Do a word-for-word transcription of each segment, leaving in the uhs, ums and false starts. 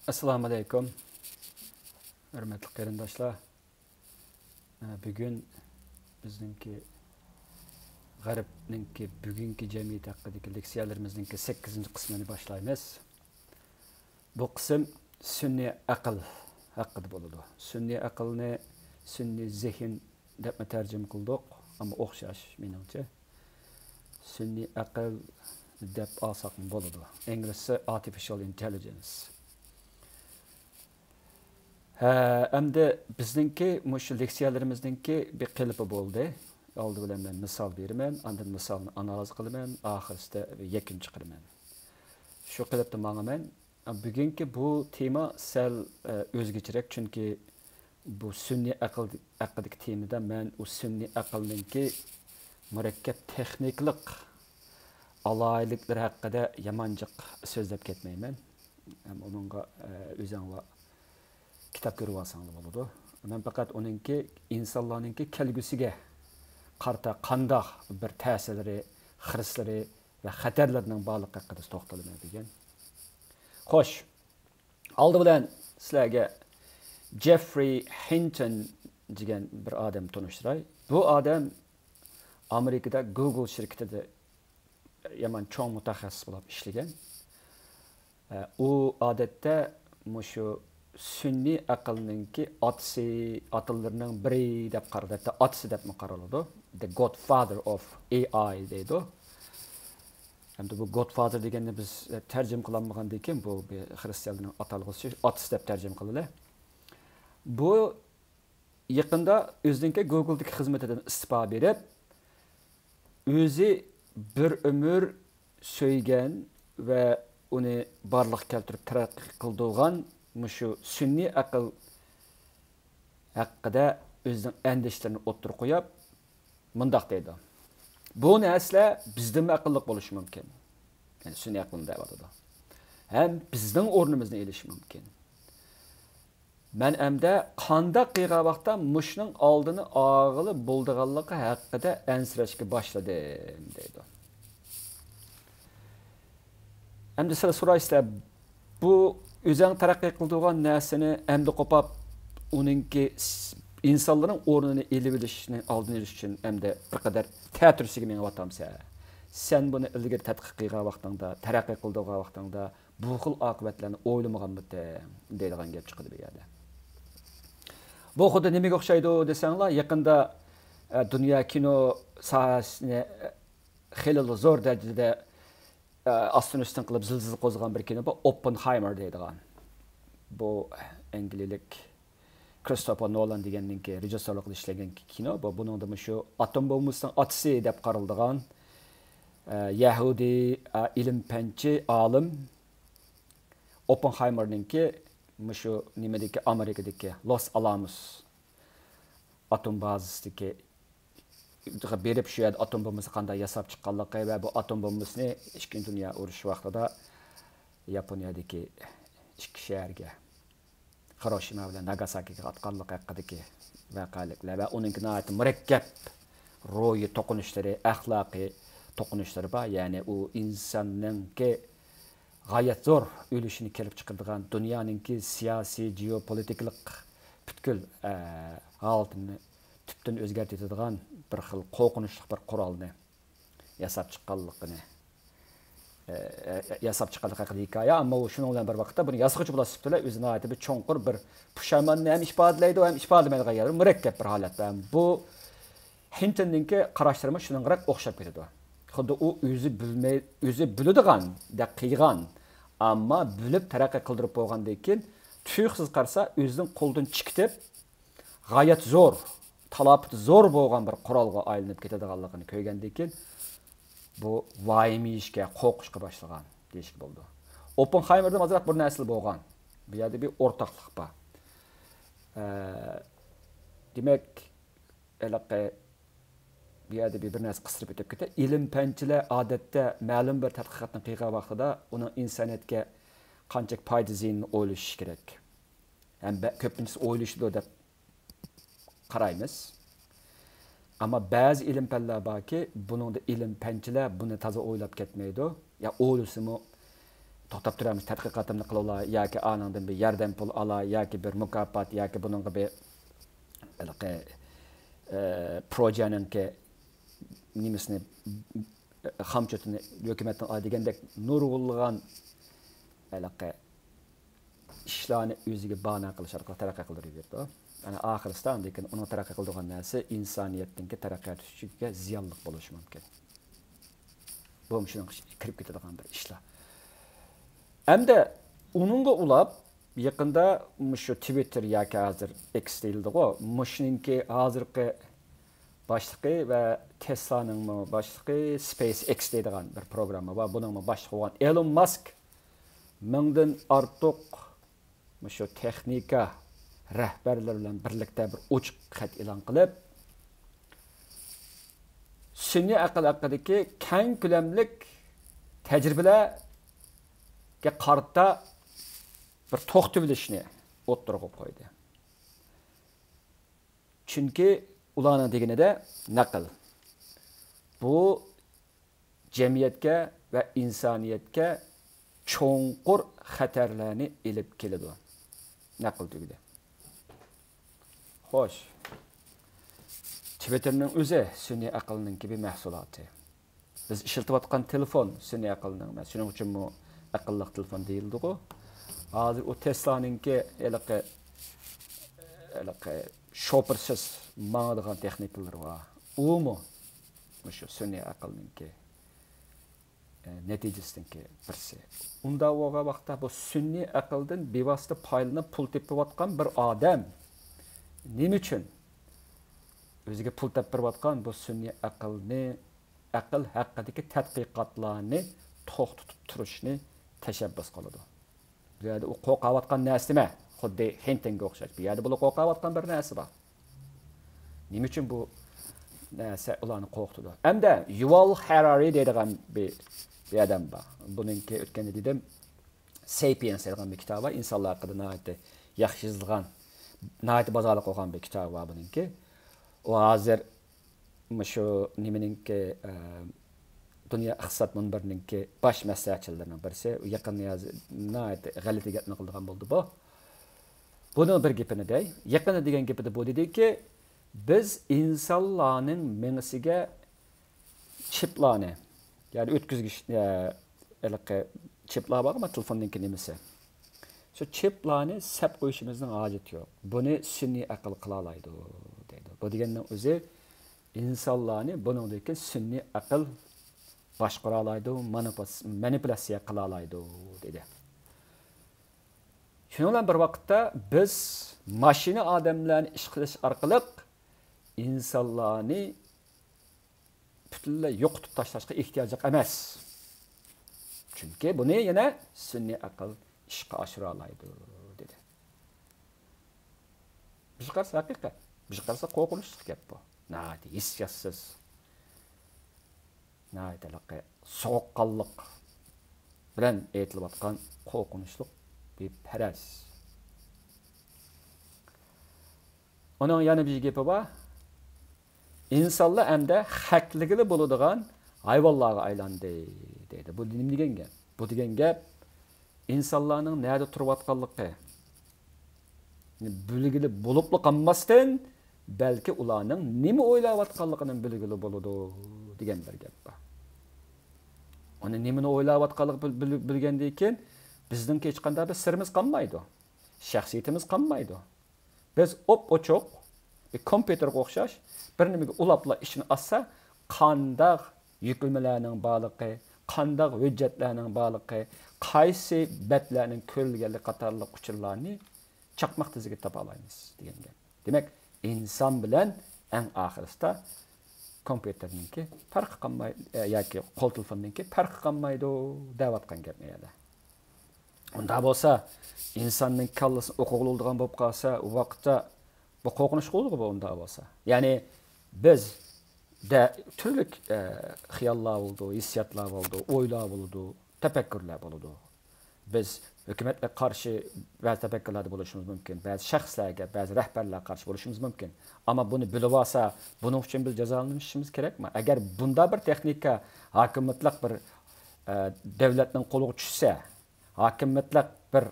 ئەسسالامۇ ئەلەيكۇم، ھۆرمەتلىك قېرىنداشلار. ئە، بۈگۈن بىزنىڭكى غەربنىڭكى بۈگۈنكى جەمئىيەت ھەققىدىكى لېكسىيەلىرىمىزنىڭكى سەككىزىنچى قىسمىنى باشلايمىز. بۇ قىسىم سۈنئىي ئەقىل ھەققىدە بولىدۇ. سۈنئىي ئەقىلنى سۈنئىي زېھىن دەپمۇ تەرجىمە قىلدۇق، ئەمما ئوخشاش مېنىڭچە. سۈنئىي ئەقىل دەپ ئالساقمۇ بولىدۇ. ئىنگلىزچە artificial intelligence. ھە، ئەمدى بىزنىڭكى مۇشۇ لېكسىيەلىرىمىزنىڭكى بىر قېلىپى بولدى. ئالدى بىلەن مەن مىسال بېرىمەن، ئاندىن مىسالنى ئانالىز قىلىمەن، ئاخىرسىدا يەكۈن چىقىرىمەن. شۇ قېلىپتا ماڭىمەن. بۈگۈنكى بۇ تېما سەل، ئە، ئۆزگىچىرەك، چۈنكى بۇ سۈنئىي ئەقىل ھەققىدىكى تېمىدا مەن ئۇ سۈنئىي ئەقىلنىڭكى مۇرەككەپ تېخنىكىلىق ئالاھىدىلىكلىرى ھەققىدە يامان جىق سۆزلەپ كەتمەيمەن. ھەم ئۇنىڭغا، ئە، ئۆزۈڭلار كىتاب كۆرۈۋالساڭلار بولىدۇ. مەن پەقەت ئۇنىڭكى ئىنسانلارنىڭكى كەلگۈسىگە قارىتا قانداق بىر تەسىرلىرى، خىرىسلىرى ۋە خەتەرلىرىنىڭ بارلىقى ھەققىدە توختىلىمەن دېگەن. خوش، ئالدى بىلەن سىلەرگە جېفرى ھىنتون دېگەن بىر ئادەم تونۇشتۇراي. بۇ ئادەم ئامېرىكىدا گوگل شىركىتىدە يامان چوڭ مۇتەخەسسىس بولۇپ ئىشلىگەن. ئە، ئۇ ئادەتتە مۇشۇ سۈنئىي ئەقىلنىڭكى ئاتىسى، ئاتىلىرىنىڭ بىرى دەپ قارىلىدۇ. ھەتتا ئاتىسى دەپمۇ قارىلىدۇ. The Godfather of A I دەيدۇ. ئەمدى بۇ Godfather دېگەننى بىز، ئە، تەرجىمە قىلالمىغاندىن كېيىن، بۇ بىر خىرىستىيانلارنىڭ ئاتالغۇسى، ئاتىسى دەپ تەرجىمە قىلىلى. بۇ يېقىندا ئۆزىنىڭكى گوگلدىكى خىزمىتىدىن ئىستېپا بېرىپ، ئۆزى بىر ئۆمۈر سۆيگەن ۋە ئۇنى بارلىققا كەلتۈرۈپ تەرەققىي قىلدۇرغان مۇشۇ سۈنئىي ئەقىل ھەققىدە ئۆزىنىڭ ئەندىشىلىرىنى ئوتتۇرىغا قويۇپ، مۇنداق دەيدۇ: «بۇ نەرسىلەر بىزدىنمۇ ئەقىللىق بولۇشى مۇمكىن.» يەنى سۈنئىي ئەقىلنى دەۋاتىدۇ. «ھەم بىزنىڭ ئورنىمىزنى ئېلىشى مۇمكىن. مەن ئەمدى قانداق قىلغان ۋاقىتتا مۇشۇنىڭ ئالدىنى ئالغىلى بولىدىغانلىقى ھەققىدە ئەنسىرەشكە باشلىدىم» دەيدۇ. ئەمدى سىلەر سورايسىلەر، بۇ ئۆزەڭ تەرەققىي قىلدۇرغان نەرسىنى ئەمدى قوپاپ، ئۇنىڭكى س-، ئىنسانلارنىڭ ئورنىنى ئېلىۋېلىشنىڭ ئالدىنى ئېلىش ئۈچۈن ئەمدى بىر قەدەر تەتۈرىسىگە مېڭىۋاتامسەن؟ سەن بۇنى ئىلگىرى تەتقىق قىلغان ۋاقتىڭدا، تەرەققىي قىلدۇرغان ۋاقتىڭدا، بۇ خىل ئاقىۋەتلەرنى ئويلىمىغانمىدىڭ دەيدىغان گەپ چىقىدۇ بۇ يەردە. بۇ خۇددى نېمىگە ئوخشايدۇ دېسەڭلار، يېقىندا، ئە، دۇنيا كىنو ساھەسىنى، ئە، خېلىلا زور دەرىجىدە، ئە، ئاستىن ئۈستۈن قىلىپ زىلزىلە قوزغىغان بىر كىنو بار، ئوپپېنھايمېر دەيدىغان. بۇ ئەنگلىيەلىك كرىستوفېر نولان دېگەننىڭكى رېژىسسورلۇقىدا ئىشلەنگەن كىنو. بۇ، بۇنىڭدا مۇشۇ ئاتوم بومبىسىنىڭ ئاتىسى دەپ قارىلىدىغان، ئە، يەھۇدىي، ئە، ئىلىم پەنچى، ئالىم ئوپپېنھايمېرنىڭكى مۇشۇ نېمىدىكى، ئامېرىكىدىكى لوس ئالاموس ئاتوم بازىسىدىكى بېرىپ، شۇ يەردە ئاتوم بومبىسى قانداق ياساپ چىققانلىقى ۋە بۇ ئاتوم بومبىسىنى ئىككىنچى دۇنيا ئۇرۇشى ۋاقتىدا ياپونىيەدىكى ئىككى شەھەرگە، خىروشىما بىلەن ناگاساكىغا ئاتقانلىقى ھەققىدىكى ۋەقەلىكلەر ۋە ئۇنىڭكى ناھايىتى مۇرەككەپ روھىي توقۇنۇشلىرى، ئەخلاقىي توقۇنۇشلىرى بار. يەنى ئۇ ئىنساننىڭكى غايەت زور ئۆلۈشىنى كېلىپ چىقىرىدىغان، دۇنيانىڭكى سىياسىي، جېئوپولىتىكىلىق پۈتكۈل، ئە، ھالىتىنى تۈپتىن ئۆزگەرتىۋېتىدىغان بىر خىل قورقۇنچلۇق بىر قورالنى ياساپ چىققانلىقىنى، ئە، ئە، ياساپ چىققانلىقى ھەققىدە ھېكايە. ئەمما ئۇ شۇنىڭ بىلەن بىر ۋاقىتتا بۇنى ياسىغۇچى بولۇشى سۈپىتى بىلەن ئۆزى ناھايىتى بىر چوڭقۇر بىر پۇشايماننى ھەم ئىپادىلەيدۇ، ھەم ئىپادىلىمەيدىغان يەر، مۇرەككەپ بىر ھالەتتە. ھەم بۇ ھىنتوننىڭكى قاراشلىرىمۇ شۇنىڭغىراق ئوخشاپ كېتىدۇ. خۇددى ئۇ ئۆزى بىلمەي، ئۆزى بىلىدىغاندەك قىلغان، ئەمما بىلىپ تەرەققىي قىلدۇرۇپ بولغاندىن كېيىن، تۇيۇقسىز قارىسا، ئۆزىنىڭ قولىدىن چىقىتىپ، غايەت زور تالاپىتى زور بولغان بىر قورالغا ئايلىنىپ كېتىدىغانلىقىنى كۆرگەندىن كېيىن، بۇ ۋايىمىشكە، قورقۇشقا باشلىغان دېيىشكە بولىدۇ. ئوپپېنھايمېردىمۇ ئازراق بىر نەرسىلەر بولغان. بۇ يەردە بىر ئورتاقلىق بار. ئە، دېمەك، ھېلىقى بۇ يەردە بىر، بىر نەرسە قىستۇرۇپ ئۆتۈپ كېتەي. ئىلىم پەنچىلەر ئادەتتە مەلۇم بىر تەتقىقاتنى قىلغان ۋاقتىدا ئۇنىڭ ئىنسانىيەتكە قانچىلىك پايدا زىيىنىنى ئويلىشىشى كېرەك. ھەم بە-، كۆپىنچىسى ئويلىشىدۇ دەپ قارايمىز. ئەمما بەزى ئىلىم پەنلەر باركى، بۇنىڭدا ئىلىم پەنچىلەر بۇنى تازا ئويلاپ كەتمەيدۇ. يا ئويلىسىمۇ، توختاپ تۇرىمىز، تەتقىقاتىمنى قىلىۋالاي ياكى ئانىڭدىن بىر ياردەم پۇل ئالاي ياكى بىر مۇكاپات ياكى بۇنىڭغا بىر ھېلىقى، ئە، پروژەنىڭكى نېمىسىنى، خامچوتىنى ھۆكۈمەتتىن ئالاي دېگەندەك نۇرغۇنلىغان ھېلىقى ئىشلارنى ئۆزىگە بانا قىلىش ئارقىلىق تەرەققىي قىلدۇرۇۋېرىدۇ. ئەنە ئاخىرسىدا ئاندىن كېيىن ئۇنىڭ تەرەققىي قىلىدىغان نەرسە ئىنسانىيەتنىڭكى تەرەققىيات ئۈچۈنگە زىيانلىق بولۇشى مۇمكىن. بۇمۇ شۇنىڭ ئىچىگە كىرىپ كېتىدىغان بىر ئىشلار. ئەمدى ئۇنىڭغا ئۇلاپ، يېقىندا مۇشۇ تىۋىتتېر ياكى ھازىر ئېكس دېيىلىدىغۇ، مۇشۇنىڭكى ھازىرقى باشلىقى ۋە تېسلانىڭمۇ باشلىقى، سپېيس ئېكس دەيدىغان بىر پروگرامما بار، بۇنىڭمۇ باشلىقى بولغان ئېلون ماسك مىڭدىن ئارتۇق مۇشۇ تېخنىكا رەھبەرلىرى بىلەن بىرلىكتە بىر ئوچۇق خەت ئېلان قىلىپ، سۈنئىي ئەقىل ھەققىدىكى كەڭ كۆلەملىك تەجرىبىلەرگە قارىتا بىر توختىۋېلىشنى ئوتتۇرىغا قويدى. چۈنكى ئۇلارنىڭ دېگىنىدە نەقىل بۇ جەمئىيەتكە ۋە ئىنسانىيەتكە چوڭقۇر خەتەرلەرنى ئېلىپ كېلىدۇ. نەقىل تۈگىدى. خوش، تىۋىتتېرنىڭ ئۆزى سۈنئىي ئەقىلنىڭكى بىر مەھسۇلاتى. بىز ئىشلىتىۋاتقان تېلېفون سۈنئىي ئەقىلنىڭ، شۇنىڭ ئۈچۈنمۇ ئەقىللىق تېلېفون دېيىلدىغۇ. ھازىر ئۇ تېسلانىڭكى ھېلىقى، ھېلىقى شوپۇرسىز ماڭىدىغان تېخنىكىلىرى بار. ئۇمۇ مۇشۇ سۈنئىي ئەقىلنىڭكى، ئە، نەتىجىسىنىڭكى بىرسى. ئۇنداق بولغان ۋاقىتتا بۇ سۈنئىي ئەقىلدىن بىۋاسىتە پايدىلىنىپ پۇل تېپىۋاتقان بىر ئادەم نېمە ئۈچۈن ئۆزىگە پۇل تېپىپ بېرىۋاتقان بۇ سۈنئىي ئەقىلنى، ئەقىل ھەققىدىكى تەتقىقاتلارنى توختىتىپ تۇرۇشنى تەشەببۇس قىلىدۇ؟ بۇ يەردە ئۇ قورقۇۋاتقان نەرسە نېمە؟ خۇددى خېنتىڭگە ئوخشاش. بۇ يەردە بۇلار قورقۇۋاتقان بىر نەرسە بار. نېمە ئۈچۈن بۇ نەرسە ئۇلارنى قورقۇتىدۇ؟ ئەمدى يۇۋال ھەرارى دەيدىغان بىر، بىر ئادەم بار. بۇنىڭكى ئۆتكەندە دېدىم، سېپىيەنس دەيدىغان بىر كىتابى بار. ئىنسانلار ھەققىدە ناھايىتى ياخشى يېزىلغان، ناھايىتى بازارلىق بولغان بىر كىتابى بار بۇنىڭكى. ئۇ ھازىر مۇشۇ نېمىنىڭكى، ئە، دۇنيا ئىقتىساد مۇنبىرىنىڭكى باش مەسلىھەتچىلىرىنىڭ بىرسى. يېقىندا ياز-، ناھايىتى غەلىتە گەپنى قىلىدىغان بولدى بۇ. بۇنىڭ بىر گېپىنى دەي. يېقىندا دېگەن گېپىدە بۇ دېدىكى، بىز ئىنسانلارنىڭ مېڭىسىگە چىپلارنى، يەنى ئۆتكۈزگۈچ، ئە، ھېلىقى چىپلار بارغۇ، تېلېفوننىڭكى نېمىسى. شۇ چىپلارنى سەپ قويۇشىمىزنىڭ ھاجىتى يوق. بۇنى سۈنئىي ئەقىل قىلالايدۇ، دەيدۇ. بۇ دېگەننىڭ ئۆزى ئىنسانلارنى بۇنىڭدىن كېيىن سۈنئىي ئەقىل باشقۇرالايدۇ، مانىپۇس-، مانىپۇلياتسىيە قىلالايدۇ، دېدى. شۇنىڭ بىلەن بىر ۋاقىتتا بىز ماشىنا ئادەملەرنى ئىش قىلىش ئارقىلىق ئىنسانلارنى پۈتۈنلەي يوقىتىپ تاشلاشقا ئېھتىياجلىق ئەمەس. چۈنكى بۇنى يەنە سۈنئىي ئەقىل ئىشقا ئاشۇرالايدۇ، دېدى. بىزگە قارىسا ھەقىقەت، بىزگە قارىسا قورقۇنچلۇق گەپ بۇ. ناھايىتى ھېسسىياتسىز، ناھايىتى ھېلىقى سوغۇققانلىق بىلەن ئېيتىلىۋاتقان قورقۇنچلۇق بىر پەرەز. ئۇنىڭ يەنە بىر گېپى بار. ئىنسانلار ئەمدى خەكلىگىلى بولىدىغان ھايۋانلارغا ئايلاندى، دەيدۇ. بۇ نېمە دېگەن گەپ؟ بۇ دېگەن گەپ، ئىنسانلارنىڭ نەدە تۇرۇۋاتقانلىقى بىلگىلى بولۇپلا قالماستىن، بەلكى ئۇلارنىڭ نېمە ئويلاۋاتقانلىقىنى بىلگىلى بولىدۇ، دېگەن بىر گەپ بار. ئۇنى نېمىنى ئويلاۋاتقانلىقى بىل-، بىل-، بىلگەندىن كېيىن، بىزنىڭكى ھېچقانداق بىر سىرىمىز قالمايدۇ. شەخسىيىتىمىز قالمايدۇ. بىز ئوپئوچۇق بىر كومپيۇتېرغا ئوخشاش بىر نېمىگە ئۇلاپلا ئىشىنى ئاچسا، قانداق يۈكلىمىلەرنىڭ بارلىقى، قانداق ھۆججەتلەرنىڭ بارلىقى، قايسى بەتلەرنىڭ كۆرۈلگەنلىكى قاتارلىق ئۇچۇرلارنى چاقماق تېزىگە تاپالايمىز دېگەن گەپ. دېمەك، ئىنسان بىلەن ئەڭ ئاخىرسىدا كومپيۇتېرنىڭكى پەرقى قالماي-، ياكى قول تېلېفوننىڭكى پەرقى قالمايدۇ دەۋاتقان گەپ ئەيەلەر. ئۇنداق بولسا، ئىنساننىڭ كاللىسىنى ئوقۇغىلى بولىدىغان بولۇپ قالسا، ئۇ ۋاقىتتا بۇ قورقۇنچلۇق بولىدىغۇ بۇ ئۇنداق بولسا. يەنى بىزدە تۈرلۈك، ئە، خىياللار بولىدۇ، ھېسسىياتلار بولىدۇ، ئويلار بولىدۇ، تەپەككۇرلار بولىدۇ. بىز ھۆكۈمەتكە قارشى بەزى تەپەككۇرلاردا بولۇشىمىز مۇمكىن، بەزى شەخسلەرگە، بەزى رەھبەرلەرگە قارشى بولۇشىمىز مۇمكىن. ئەمما بۇنى بىلىۋالسا، بۇنىڭ ئۈچۈن بىز جازالىنىشىمىز كېرەكمۇ؟ ئەگەر بۇنداق بىر تېخنىكا ھاكىمىيەتلىك بىر، ئە، دۆلەتنىڭ قولىغا چۈشسە، ھاكىم مۇتلەق بىر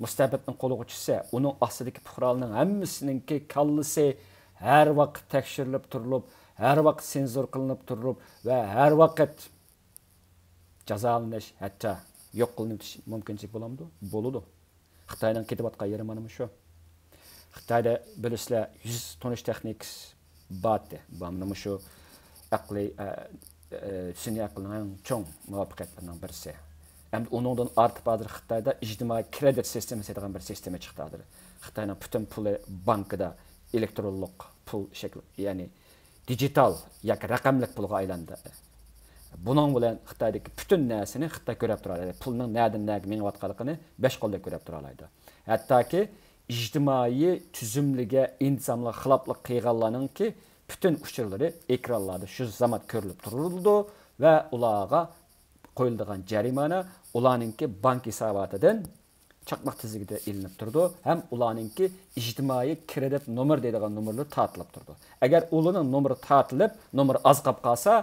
مۇستەبىتنىڭ قولىغا چۈشسە، ئۇنىڭ ئاستىدىكى پۇقرالارنىڭ ھەممىسىنىڭكى كاللىسى ھەر ۋاقىت تەكشۈرۈلۈپ تۇرۇلۇپ، ھەر ۋاقىت سېنزۇر قىلىنىپ تۇرۇلۇپ ۋە ھەر ۋاقىت جازالىنىش، ھەتتا يوق قىلىنىۋېتىش مۇمكىنچىلىك بولامدۇ؟ بولىدۇ. خىتاينىڭ كېتىۋاتقان يېرى مانا مۇشۇ. خىتايدا بىلىسىلەر، يۈز تونۇش تېخنىكىسى بارتى. بۇ مانا مۇشۇ ئەقلىي، ئە، ئە، سۈنئىي ئەقىلنىڭ ئەڭ چوڭ مۇۋەپپەقىيەتلىرىنىڭ بىرسى. ئەمدى ئۇنىڭدىن ئارتىپ ھازىر خىتايدا ئىجتىمائىي كرېدىت سىستېمىسى دېگەن بىر سىستېما چىقتى ھازىر. خىتاينىڭ پۈتۈن پۇلى بانكىدا، ئېلېكترونلۇق پۇل شەكلى، يەنى دىجىتال ياكى رەقەملىك پۇلغا ئايلاندى. بۇنىڭ بىلەن خىتايدىكى پۈتۈن نەرسىنى خىتاي كۆرۈپ تۇرالايدۇ. پۇلنىڭ نەدىن نەگە مېڭىۋاتقانلىقىنى بەش قولدەك كۆرۈپ تۇرالايدۇ. ھەتتاكى ئىجتىمائىي تۈزۈملىگە ئىنتىزاملىق خىلاپلىق قىلغانلارنىڭكى پۈتۈن ئۇچۇرلىرى ئېكرانلاردا شۇ زامات كۆرۈلۈپ تۇرۇلىدۇ ۋە ئۇلارغا قويۇلىدىغان جەرىمانە ئۇلارنىڭكى بانك ھېساباتىدىن چاقماق تىزىكىدە ئېلىنىپ تۇرىدۇ ھەم ئۇلارنىڭكى ئىجتىمائىي كرېدىت نومۇر دەيدىغان نومۇرلىرى تارتىلىپ تۇرىدۇ. ئەگەر ئۇلارنىڭ نومۇرى تارتىلىپ، نومۇرى ئاز قاپ قالسا،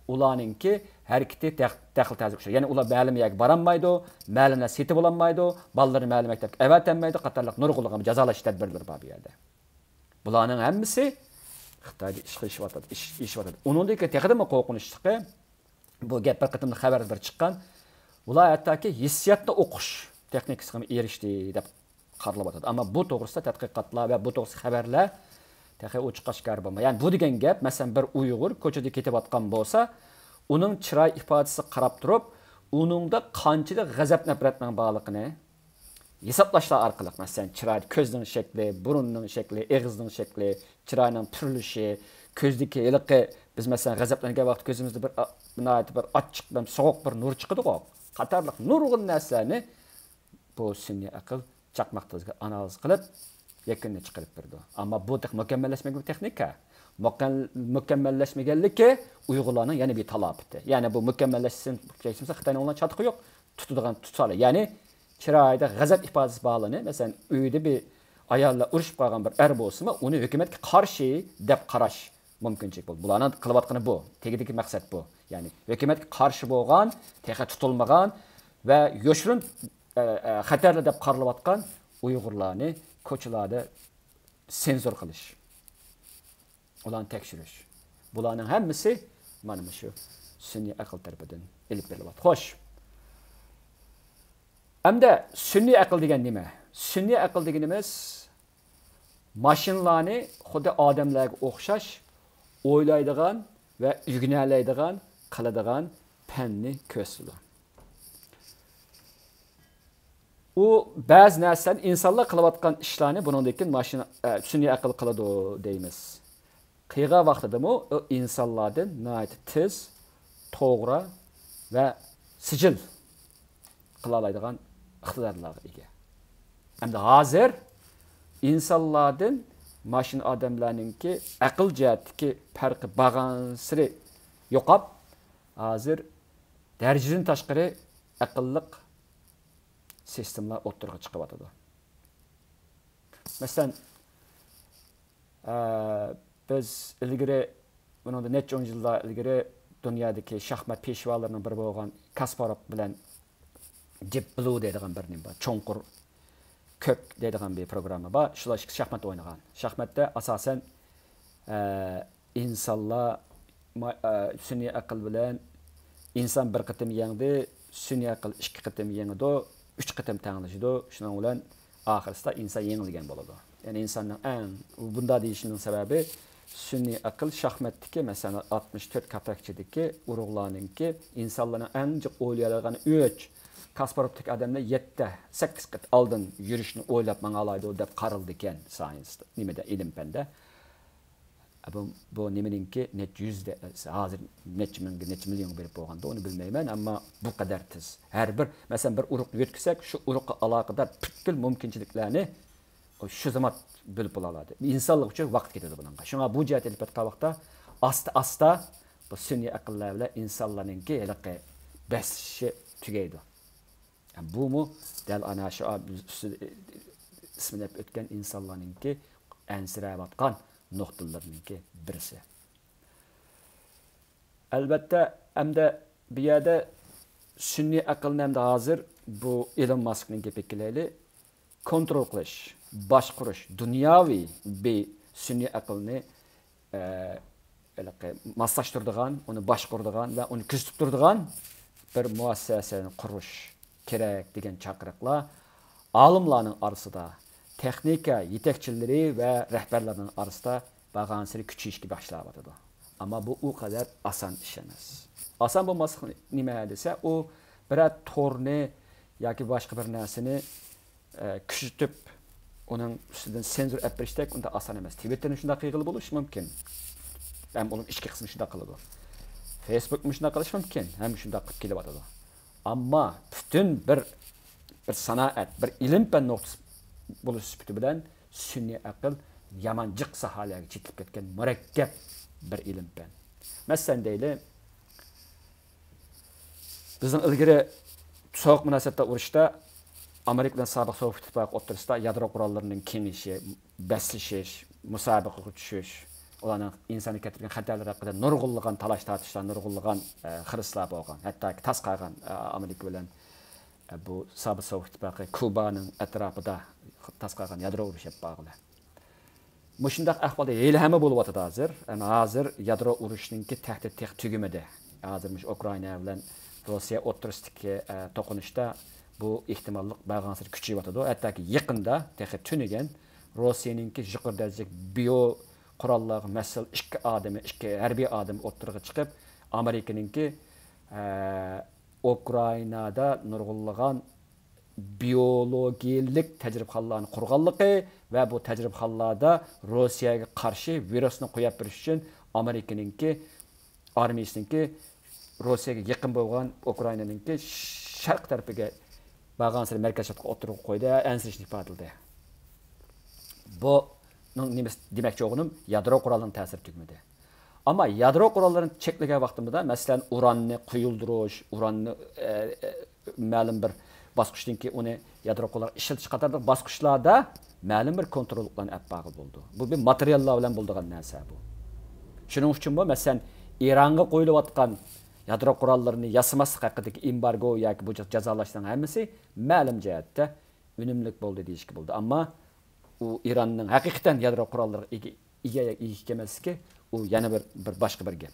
ئۇلارنىڭكى ھەرىكىتى دەخ-، دەخلى تەزىگە ئۇچرايدۇ. يەنى ئۇلار مەلۇم يەرگە بارالمايدۇ، مەلۇم نەرسە سېتىۋالالمايدۇ، بالىلىرىنى مەلۇم مەكتەپكە ئەۋەتەلمەيدۇ قاتارلىق نۇرغۇنلىغان جازالاش تەدبىرلىرى بار بۇ يەردە. بۇلارنىڭ ھەممىسى خىتايدا ئىش قىلىشىۋاتىدۇ، ئىش، ئىشىۋاتىدۇ. ئۇنىڭدىن كېيىن تېخىدىمۇ قورقۇنچلۇقى، بۇ گەپ بىر قېتىملىق خەۋەردە بىر چىققان. بۇلار ھەتتاكى ھېسسىياتنى ئوقۇش تېخنىكىسىغىمۇ ئېرىشتى دەپ قارىلىۋاتىدۇ. ئەمما بۇ توغرىسىدا تەتقىقاتلار ۋە بۇ توغرىسىدا خەۋەرلەر تېخى ئوچۇق ئاشكارا بولمىغان. يەنى بۇ دېگەن گەپ، مەسىلەن، بىر ئۇيغۇر كوچىدا كېتىۋاتقان بولسا، ئۇنىڭ چىراي ئىپادىسىگە قاراپ تۇرۇپ، ئۇنىڭدا قانچىلىك غەزەپ-نەپرەتنىڭ بارلىقىنى، ھېسابلاشلار ئارقىلىق، مەسىلەن، چىرايدا كۆزنىڭ شەكلى، بۇرۇننىڭ شەكلى، ئېغىزنىڭ شەكلى، چىراينىڭ پۈرۈلۈشى، كۆزدىكى ھېلىقى، بىز، مەسىلەن، غەزەپلەنگەن ۋاقىت كۆزىمىزدە بىر، ئا، ناھايىتى بىر ئاچچىق، بىر سوغۇق بىر نۇر چىقىدىغۇ، قاتارلىق نۇرغۇن نەرسىلەرنى بۇ سۈنئىي ئەقىل چاقماق تىزىكىگە ئانالىز قىلىپ، يەكۈننى چىقىرىپ بېرىدۇ. ئەمما بۇ تېخى مۇكەممەللەشمىگەن بىر تېخنىكا. مۇكەم-، مۇكەممەللەشمىگەنلىكى ئۇيغۇرلارنىڭ يەنە بىر تالاپىتى. يەنى بۇ مۇكەممەللەشسۇن، خىتاينىڭ ئۇلار چاتىقى يوق. تۇتىدىغان تۇتالى. يەنى چىرايىدا غەزەپ ئىپادىسى بارلىرىنى، مەسىلەن، ئۆيدە بىر ئايال بىلەن ئۇرۇشۇپ قالغان بىر ئەر بولسىمۇ، ئۇنى ھۆكۈمەتكە قارشى دەپ قاراش مۇمكىنچىلىك بولىدۇ. بۇلارنىڭ قىلىۋاتقىنى بۇ. تېگىدىكى مەقسەت بۇ. يەنى ھۆكۈمەتكە قارشى بولغان، تېخى تۇتۇلمىغان ۋە يوشۇرۇن، ئە، ئە، خەتەرلىك دەپ قارىلىۋاتقان ئۇيغۇرلارنى كوچىلاردا سېنزۇر قىلىش. ئۇلارنى تەكشۈرۈش. بۇلارنىڭ ھەممىسى مانا مۇشۇ سۈنئىي ئەقىل تەرىپىدىن ئېلىپ بېرىلىۋاتىدۇ. خوش. ئەمدى سۈنئىي ئەقىل دېگەن نېمە؟ سۈنئىي ئەقىل دېگىنىمىز ماشىنىلارنى خۇددى ئادەملەرگە ئوخشاش ئويلايدىغان ۋە ئۆگىنەلەيدىغان، قىلىدىغان پەننى كۆرسىتىدۇ. ئۇ بەزى نەرسىلەرنى، ئىنسانلار قىلىۋاتقان ئىشلارنى بۇنىڭدىن كېيىن ماشىنا، ئە، سۈنئىي ئەقىل قىلىدۇ دەيمىز. قىلغان ۋاقتىدىمۇ ئۇ ئىنسانلاردىن ناھايىتى تېز، توغرا ۋە سىجىل قىلالايدىغان ئىقتىدارلارغا ئىگە. ئەمدى ھازىر ئىنسانلاردىن ماشىنا ئادەملەرنىڭكى ئەقىل جەھەتتىكى پەرقى بارغانسېرى يوقاپ، ھازىر دەرىجىدىن تاشقىرى ئەقىللىق سىستېمىلار ئوتتۇرىغا چىقىۋاتىدۇ. مەسىلەن، ئە، بىز ئىلگىرى، بۇنىڭدىن نەچچە ئون يىللار ئىلگىرى دۇنيادىكى شاھمات پېشۋالىرىنىڭ بىرى بولغان كاسپاروف بىلەن دىپ بلۇ دەيدىغان بىر نېمە بار. چوڭقۇر كۆك دەيدىغان بىر پروگرامما بار. شۇلار ئىككىسى شاھمات ئوينىغان. شاھماتتا ئاساسەن، ئە، ئىنسانلار ما-، ئە، سۈنئىي ئەقىل بىلەن، ئىنسان بىر قېتىم يەڭدى، سۈنئىي ئەقىل ئىككى قېتىم يېڭىدۇ، ئۈچ قېتىم تەڭلىشىدۇ. شۇنىڭ بىلەن ئاخىرسىدا ئىنسان يېڭىلگەن بولىدۇ. يەنى ئىنساننىڭ ئەڭ، بۇنداق دېيىشىمنىڭ سەۋەبى، سۈنئىي ئەقىل شاھماتتىكى، مەسىلەن، ئاتمىش تۆت كاتاكچىدىكى ئۇرۇقلارنىڭكى ئىنسانلارنىڭ ئەڭ جىق ئويلايدىغان ئۈچ، كاسپاروفتىكى ئادەملەر يەتتە، سەككىز قېتىم ئالدىن يۈرۈشنى ئويلاپ ماڭالايدۇ دەپ قارىلىدىكەن ساينستا، نېمىدە، ئىلىم پەندە. بۇ، بۇ نېمىنىڭكى نەچچە يۈز دە-، ھازىر نەچچە مىڭگە، نەچچە مىليونغا بېرىپ بولغاندۇ، ئۇنى بىلمەيمەن، ئەمما بۇ قەدەر تېز. ھەر بىر، مەسىلەن، بىر ئۇرۇق يۆتكىسەك، شۇ ئۇرۇققا ئالاقىدار پۈتكۈل مۇمكىنچىلىكلەرنى شۇ زامات بىلىپ بولالايدۇ. ئىنسانلىق ئۈچۈن ۋاقىت كېتىدۇ بۇنىڭغا. شۇڭا بۇ جەھەتتە ئېلىپ بارغان ۋاقىتتا ئاستا-ئاستا بۇ سۈنئىي ئەقىللەر بىلەن ئىنسانلارنىڭكى ھېلىقى بەسلىشىشى تۈگەيدۇ. بۇمۇ دەل ئانا شۇ ئۈستىدە ئىسمىنى ئۆتكەن ئىنسانلارنىڭكى ئەنسىرەۋاتقان نۇقتىلىرىنىڭكى بىرسى. ئەلۋەتتە، ئەمدى بۇ يەردە سۈنئىي ئەقىلنى ئەمدى ھازىر بۇ ئېلون ماسكنىڭ گېپىگە كېلەيلى. كونترول قىلىش، باشقۇرۇش، دۇنياۋى بىر سۈنئىي ئەقىلنى، ئە، ھېلىقى ماسلاشتۇرىدىغان، ئۇنى باشقۇرىدىغان ۋە ئۇنى كۆزىتىپ تۇرىدىغان بىر مۇئەسسەسىنى قۇرۇش كېرەك دېگەن چاقىرىقلار ئالىملارنىڭ ئارىسىدا، تېخنىكا يېتەكچىلىرى ۋە رەھبەرلەرنىڭ ئارىسىدا بارغانسېرى كۈچىيىشكە باشلاۋاتىدۇ. ئەمما بۇ ئۇ قەدەر ئاسان ئىش ئەمەس. ئاسان بولماسلىقى نېمە دېسە، ئۇ بىرەر تورنى ياكى باشقا بىر نەرسىنى، ئە، كۈچىتىپ، ئۇنىڭ ئۈستىدىن سېنزۇر ئەپ بېرىشتەك ئۇنداق ئاسان ئەمەس. تىۋىتتېرنى شۇنداق قىلغىلى بولۇشى مۇمكىن. ھەم ئۇنىڭ ئىچكى قىسمى شۇنداق قىلىدۇ. فېيسبۇكمۇ شۇنداق قىلىشى مۇمكىن. ھەم شۇنداق قىلىپ كېلىۋاتىدۇ. ئەمما پۈتۈن بىر، بىر سانائەت، بىر ئىلىم پەن نۇقتىسى بولۇش سۈپىتى بىلەن سۈنئىي ئەقىل يامان جىق ساھەلەرگە چېتىلىپ كەتكەن مۇرەككەپ بىر ئىلىم پەن. مەسىلەن دەيلى، بىزنىڭ ئىلگىرى سوغۇق مۇناسىۋەتلەر ئۇرۇشتا ئامېرىكا بىلەن سابىق سوۋېت ئىتتىپاقى ئوتتۇرىسىدا يادرو قوراللىرىنىڭ كېڭىيىشى، بەسلىشىش، مۇسابىقىگە چۈشۈش، ئۇلارنىڭ ئىنسانىيەتكە كەلتۈرگەن خەتەرلىرى ھەققىدە نۇرغۇنلىغان تالاش-تارتىشلار، نۇرغۇنلىغان، ئە، خىرىسلار بولغان. ھەتتاكى تاس قالغان، ئە، ئامېرىكا بىلەن، ئە، بۇ سابىق سوۋېت ئىتتىپاقى كۇبانىڭ ئەتراپىدا تاس قالغان يادرو ئۇرۇشى ئېلىپ بارغىلى. مۇشۇنداق ئەھۋالدا ھېلىھەممە بولۇۋاتىدۇ ھازىر. ئەمما ھازىر يادرو ئۇرۇشىنىڭكى تەھدىت تېخى تۈگىمىدى. ھازىر مۇشۇ ئۇكرائىنا بىلەن روسىيە ئوتتۇرىسىدىكى، ئە، توقۇنۇشتا بۇ ئېھتىماللىق بارغانسېرى كۈچىيىۋاتىدۇ. ھەتتاكى يېقىندا، تېخى تۈنۈگۈن روسىيەنىڭكى يۇقىرى دەرىجىلىك بىيو قوراللارغا مەسئۇل ئىككى ئادىمى، ئىككى ھەربىي ئادىمى ئوتتۇرىغا چىقىپ، ئامېرىكىنىڭكى، ئە، ئۇكرائىنادا نۇرغۇنلىغان بىيولوگىيىلىك تەجرىبىخانىلارنى قۇرغانلىقى ۋە بۇ تەجرىبىخانىلاردا روسىيەگە قارشى ۋىرۇسنى قويۇپ بېرىش ئۈچۈن ئامېرىكىنىڭكى ئارمىيىسىنىڭكى روسىيەگە يېقىن بولغان ئۇكرائىنانىڭكى شەرق تەرىپىگە بارغانسېرى مەركەز شتابقا ئوتتۇرىغا قويدى، ئەنسىرەشنى ئىپادىلىدى. بۇنىڭ نېمىسى دېمەكچى بولغىنىم، يادرو قورالىنىڭ تەسىرى تۈگىمىدى. ئەمما يادرو قوراللىرىنى چەكلىگەن ۋاقتىمىزدا، مەسىلەن، ئۇراننى قۇيۇلدۇرۇش، ئۇراننى، ئە، ئە، مەلۇم بىر باسقۇچتىن كېيىن ئۇنى يادرو قوراللارغا ئىشلىتىش قاتارلىق باسقۇچلاردا مەلۇم بىر كونتروللۇقلارنى ئەپ بارغىلى بولىدۇ. بۇ بىر ماتېرىياللار بىلەن بولىدىغان نەرسە بۇ. شۇنىڭ ئۈچۈنمۇ، مەسىلەن، ئىرانغا قويۇلۇۋاتقان يادرو قوراللىرىنى ياسىماسلىق ھەققىدىكى ئېمبارگو ياكى بۇ جازالاشنىڭ ھەممىسى مەلۇم جەھەتتە ئۈنۈملۈك بولدى دېيىشكە بولىدۇ. ئەمما ئۇ ئىراننىڭ ھەقىقەتەن يادرو قوراللىرىغا ئىگە، ئىگە، ئىگە ئىكەنمەسلىكى، ئۇ يەنە بىر، بىر باشقا بىر گەپ.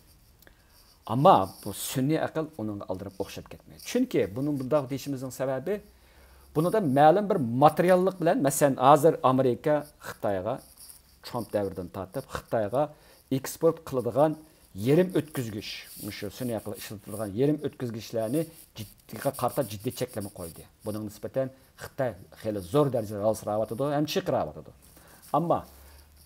ئەمما بۇ سۈنئىي ئەقىل ئۇنىڭغا ئالدىراپ ئوخشاپ كەتمەيدۇ. چۈنكى بۇنى بۇنداق دېيىشىمىزنىڭ سەۋەبى، بۇنىڭدا مەلۇم بىر ماتېرىياللىق بىلەن، مەسىلەن، ھازىر ئامېرىكا خىتايغا، ترامپ دەۋرىدىن تارتىپ خىتايغا ئېكسپورت قىلىدىغان يېرىم ئۆتكۈزگۈچ، مۇشۇ سۈنئىي ئەقىل ئىشلىتىدىغان يېرىم ئۆتكۈزگۈچلەرنى جىددىيغا قارىتا جىددىي چەكلىمە قويدى. بۇنىڭغا نىسبەتەن خىتاي خېلى زور دەرىجىدە ئالسىراۋاتىدۇ ھەم چىرقىراۋاتىدۇ. ئەمما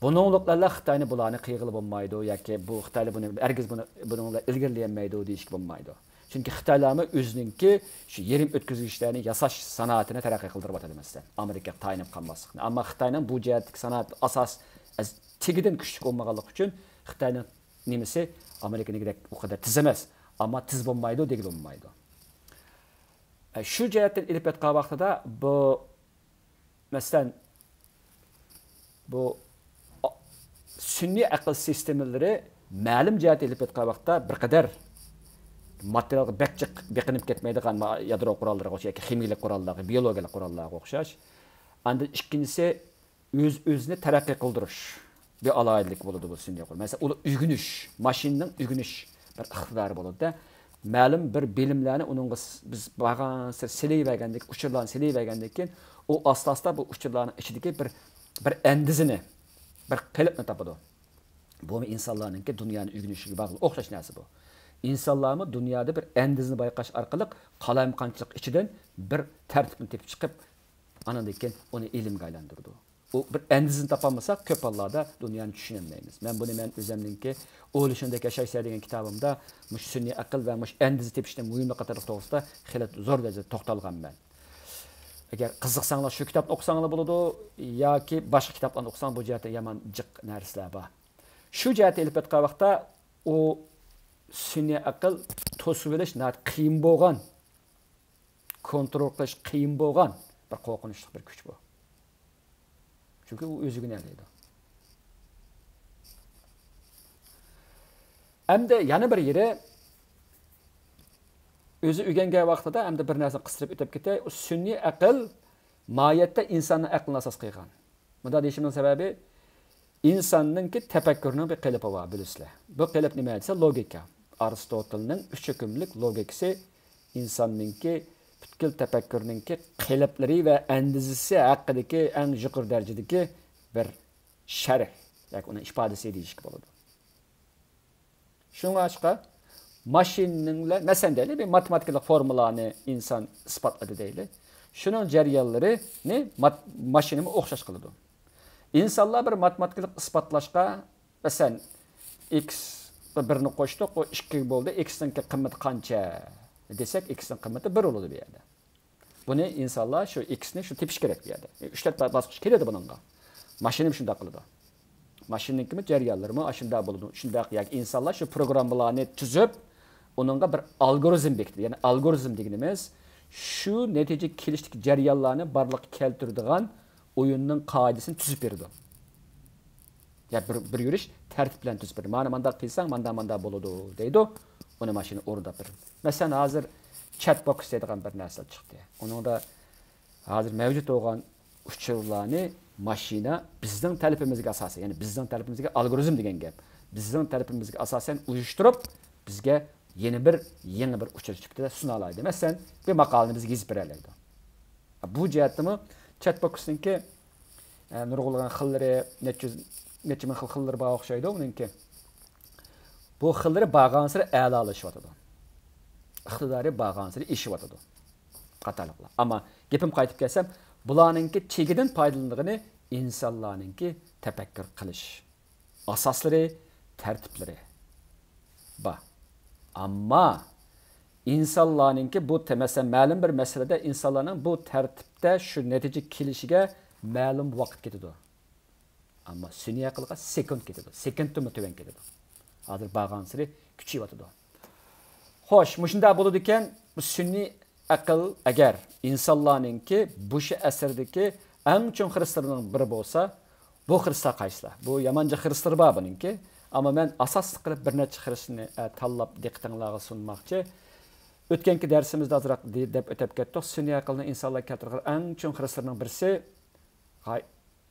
بۇنىڭلىق بىلەن خىتاينى بۇلارنى قىيغىلى بولمايدۇ ياكى بۇ خىتايلار بۇنى ھەرگىز بۇنى، بۇنىڭ بىلەن ئىلگىرىلىيەلمەيدۇ دېيىشكە بولمايدۇ. چۈنكى خىتايلارمۇ ئۆزىنىڭكى شۇ يېرىم ئۆتكۈزگۈچلەرنى ياساش سانائىتىنى تەرەققىي قىلدۇرۇۋاتىدۇ، مەسىلەن، ئامېرىكىغا تايىنىپ قالماسلىقنى. ئەمما خىتاينىڭ بۇ جەھەتتىكى سانائەت ئاساس، ئەز-، تېگىدىن كۈچلۈك بولمىغانلىقى ئۈچۈن خىتاينىڭ نېمىسى ئامېرىكىنىڭكىدەك ئۇ قەدەر تېز ئەمەس. ئەمما تېز بولمايدۇ دېگىلى بولمايدۇ. ئە، شۇ جەھەتتىن ئېلىپ ئېيتقان ۋاقتىدا بۇ، مەسىلەن، بۇ ئا-، سۈنئىي ئەقىل سىستېمىلىرى مەلۇم جەھەتتە ئېلىپ ئېيتقان ۋاقىتتا بىر قەدەر ماتېرىيالغا بەك جىق بېقىنىپ كەتمەيدىغان، ما-، يادرو قوراللىرىغا ئوخشاش ياكى خىمىيىلىك قوراللارغا، بىيولوگىيەلىك قوراللارغا ئوخشاش. ئاندىن ئىككىنچىسى، ئۆز-ئۆزىنى تەرەققىي قىلدۇرۇش بىر ئالاھىدىلىك بولىدۇ بۇ سۈنئىي قۇرۇلما. مەسىلەن، ئۇلار ئۆگىنىش، ماشىنىنىڭ ئۆگىنىش بىر ئىقتىدارى بولىدۇ. مەلۇم بىر بىلىملەرنى ئۇنىڭغا س-، بىز بارغانسېرى سېلىۋەرگەندىن، ئۇچۇرلارنى سېلىۋەرگەندىن كېيىن، ئۇ ئاستا-ئاستا بۇ ئۇچۇرلارنىڭ ئىچىدىكى بىر، بىر ئەندىزىنى، بىر قېلىپنى تاپىدۇ. بۇمۇ ئىنسانلارنىڭكى دۇنيانى ئۆگىنىشىگە باغلىق، ئوخشاش نەرسە بۇ. ئىنسانلارمۇ دۇنيادا بىر ئەندىزىنى بايقاش ئارقىلىق قالايمىقانچىلىق ئىچىدىن بىر تەرتىپنى تېپىپ چىقىپ، ئانىڭدىن كېيىن ئۇنى ئىلىمگە ئايلاندۇرىدۇ. ئۇ بىر ئەندىزىنى تاپالمىساق، كۆپ ھاللاردا دۇنيانى چۈشىنەلمەيمىز. مەن بۇنى مەن ئۆزۈمنىڭكى ئويلىشىڭدەك ياشايسەن دېگەن كىتابىمدا مۇشۇ سۈنئىي ئەقىل ۋە مۇشۇ ئەندىزە تېپىشنىڭ مۇھىملىقى قاتارلىق توغرىسىدا خېلى زور دەرىجىدە توختالغانمەن. ئەگەر قىزىقساڭلار شۇ كىتابنى ئوقۇساڭلار بولىدۇ ياكى باشقا كىتابلارنى ئوقۇساڭ، بۇ جەھەتتە يامان جىق نەرسىلەر بار. شۇ جەھەتتە ئېلىپ ئېيتقان ۋاقىتتا ئۇ سۈنئىي ئەقىل توسۇۋېلىش ناھايىتى قىيىن بولغان، كونترول قىلىش قىيىن بولغان بىر قورقۇنچلۇق بىر كۈچ بۇ. چۈنكى ئۇ ئۆزى ئۆگىنەلەيدۇ. ئەمدى يەنە بىر يېرى، ئۆزى ئۆگەنگەن ۋاقتىدا، ئەمدى بىر نەرسىنى قىستۇرۇپ ئۆتۈپ كېتەي، ئۇ سۈنئىي ئەقىل ماھىيەتتە ئىنساننىڭ ئەقلىنى ئاساس قىلغان. مۇنداق دېيىشىمنىڭ سەۋەبى، ئىنساننىڭكى تەپەككۇرنىڭ بىر قېلىپى بار، بىلىسىلەر. بۇ قېلىپ نېمە دېسە، لوگىكا. ئارستوتېلنىڭ ئۈچ ھۆكۈملۈك لوگىكىسى ئىنساننىڭكى پۈتكۈل تەپەككۇرنىڭكى قېلىپلىرى ۋە ئەندىزىسى ھەققىدىكى ئەڭ يۇقىرى دەرىجىدىكى بىر شەرھ ياكى ئۇنىڭ ئىپادىسى دېيىشكە بولىدۇ. شۇڭلاشقا ماشىنىنىڭ بىلەن، مەسىلەن دەيلى، بىر ماتېماتىكىلىق فورمۇلانى ئىنسان ئىسپاتلىدى دەيلى. شۇنىڭ جەريانلىرىنى مات-، ماشىنىمۇ ئوخشاش قىلىدۇ. ئىنسانلار بىر ماتېماتىكىلىق ئىسپاتلاشقا، مەسىلەن، ئىكس بىرنى قوشتۇق، ئۇ ئىككى بولدى، ئىكسنىڭكى قىممىتى قانچە دېسەك، ئىكسنىڭ قىممىتى بىر بولىدۇ بۇ يەردە. بۇنى ئىنسانلار شۇ ئىكسنى شۇ تېپىش كېرەك بۇ يەردە. ئۈچ تۆت باسقۇچ كېلىدۇ بۇنىڭغا. ماشىنىمۇ شۇنداق قىلىدۇ. ماشىنىنىڭكىمۇ جەريانلىرىمۇ ئاشۇنداق بولىدۇ. شۇنداق ياكى ئىنسانلار شۇ پروگراممىلارنى تۈزۈپ، ئۇنىڭغا بىر ئالگورىزم بېكىتىدۇ. يەنى ئالگورىزم دېگىنىمىز شۇ نەتىجىگە كېلىشتىكى جەريانلارنى بارلىققا كەلتۈرىدىغان ئويۇننىڭ قائىدىسىنى تۈزۈپ بېرىدۇ. يا بىر، بىر يۈرۈش تەرتىپ بىلەن تۈزۈپ بېرىدۇ. مانا مانداق قىلساڭ، ماندا ماندا بولىدۇ دەيدۇ. ئۇنى ماشىنا ئورۇنداپ بېرىدۇ. مەسىلەن، ھازىر چات بوكس دەيدىغان بىر نەرسە چىقتى. ئۇنىڭدا ھازىر مەۋجۇت بولغان ئۇچۇرلارنى ماشىنا بىزنىڭ تەلىپىمىزگە ئاساسەن، يەنى بىزنىڭ تەلىپىمىزگە ئالگورىزم دېگەن گەپ. بىزنىڭ تەلىپىمىزگە ئاساسەن ئۇيۇشتۇرۇپ، بىزگە يەنە بىر يېڭى بىر ئۇچۇر سۈپىتىدە سۇنالايدۇ. مەسىلەن، بىر ماقالىنى بىزگە يېزىپ بېرەلەيدۇ. بۇ جەھەتتىمۇ چات بوكسنىڭكى، ئە، نۇرغۇنلىغان خىللىرى، نەچچە يۈز، نەچچە مىڭ خىل خىللىرى بار ئوخشايدۇ ئۇنىڭكى. بۇ خىللىرى بارغانسېرى ئەلالىشىۋاتىدۇ. ئىقتىدارى بارغانسېرى ئېشىۋاتىدۇ. قاتارلىقلار. ئەمما گېپىمگە قايتىپ كەلسەم، بۇلارنىڭكى تېگىدىن پايدىلىنىدىغىنى ئىنسانلارنىڭكى تەپەككۇر قىلىش ئاساسلىرى، تەرتىپلىرى بار. ئەمما ئىنسانلارنىڭكى بۇ تە-، مەسىلەن، مەلۇم بىر مەسىلىدە ئىنسانلارنىڭ بۇ تەرتىپتە شۇ نەتىجىگە كېلىشىگە مەلۇم ۋاقىت كېتىدۇ. ئەمما سۈنئىي ئەقىلگە سېكۇنت كېتىدۇ. سېكۇنتتىنمۇ تۆۋەن كېتىدۇ. ھازىر بارغانسېرى كۈچىيىۋاتىدۇ. خوش، مۇشۇنداق بولىدىكەن، بۇ سۈنئىي ئەقىل ئەگەر ئىنسانلارنىڭكى بۇ شۇ ئەسىردىكى ئەڭ چوڭ خىرىسلىرىنىڭ بىرى بولسا، بۇ خىرىسلار قايسىلار؟ بۇ يامانجا خىرىسلىرى بار بۇنىڭكى. ئەمما مەن ئاساسلىق قىلىپ بىر نەچچە خىرىسنى، ئە، تاللاپ دىققىتىڭلارغا سۇنماقچى. ئۆتكەنكى دەرسىمىزدە ئازراق دې-، دەپ ئۆتۈپ كەتتۇق. سۈنئىي ئەقىلنى ئىنسانلار كەلتۈرگەن ئەڭ چوڭ خىرىسلىرىنىڭ بىرسى، ھاي،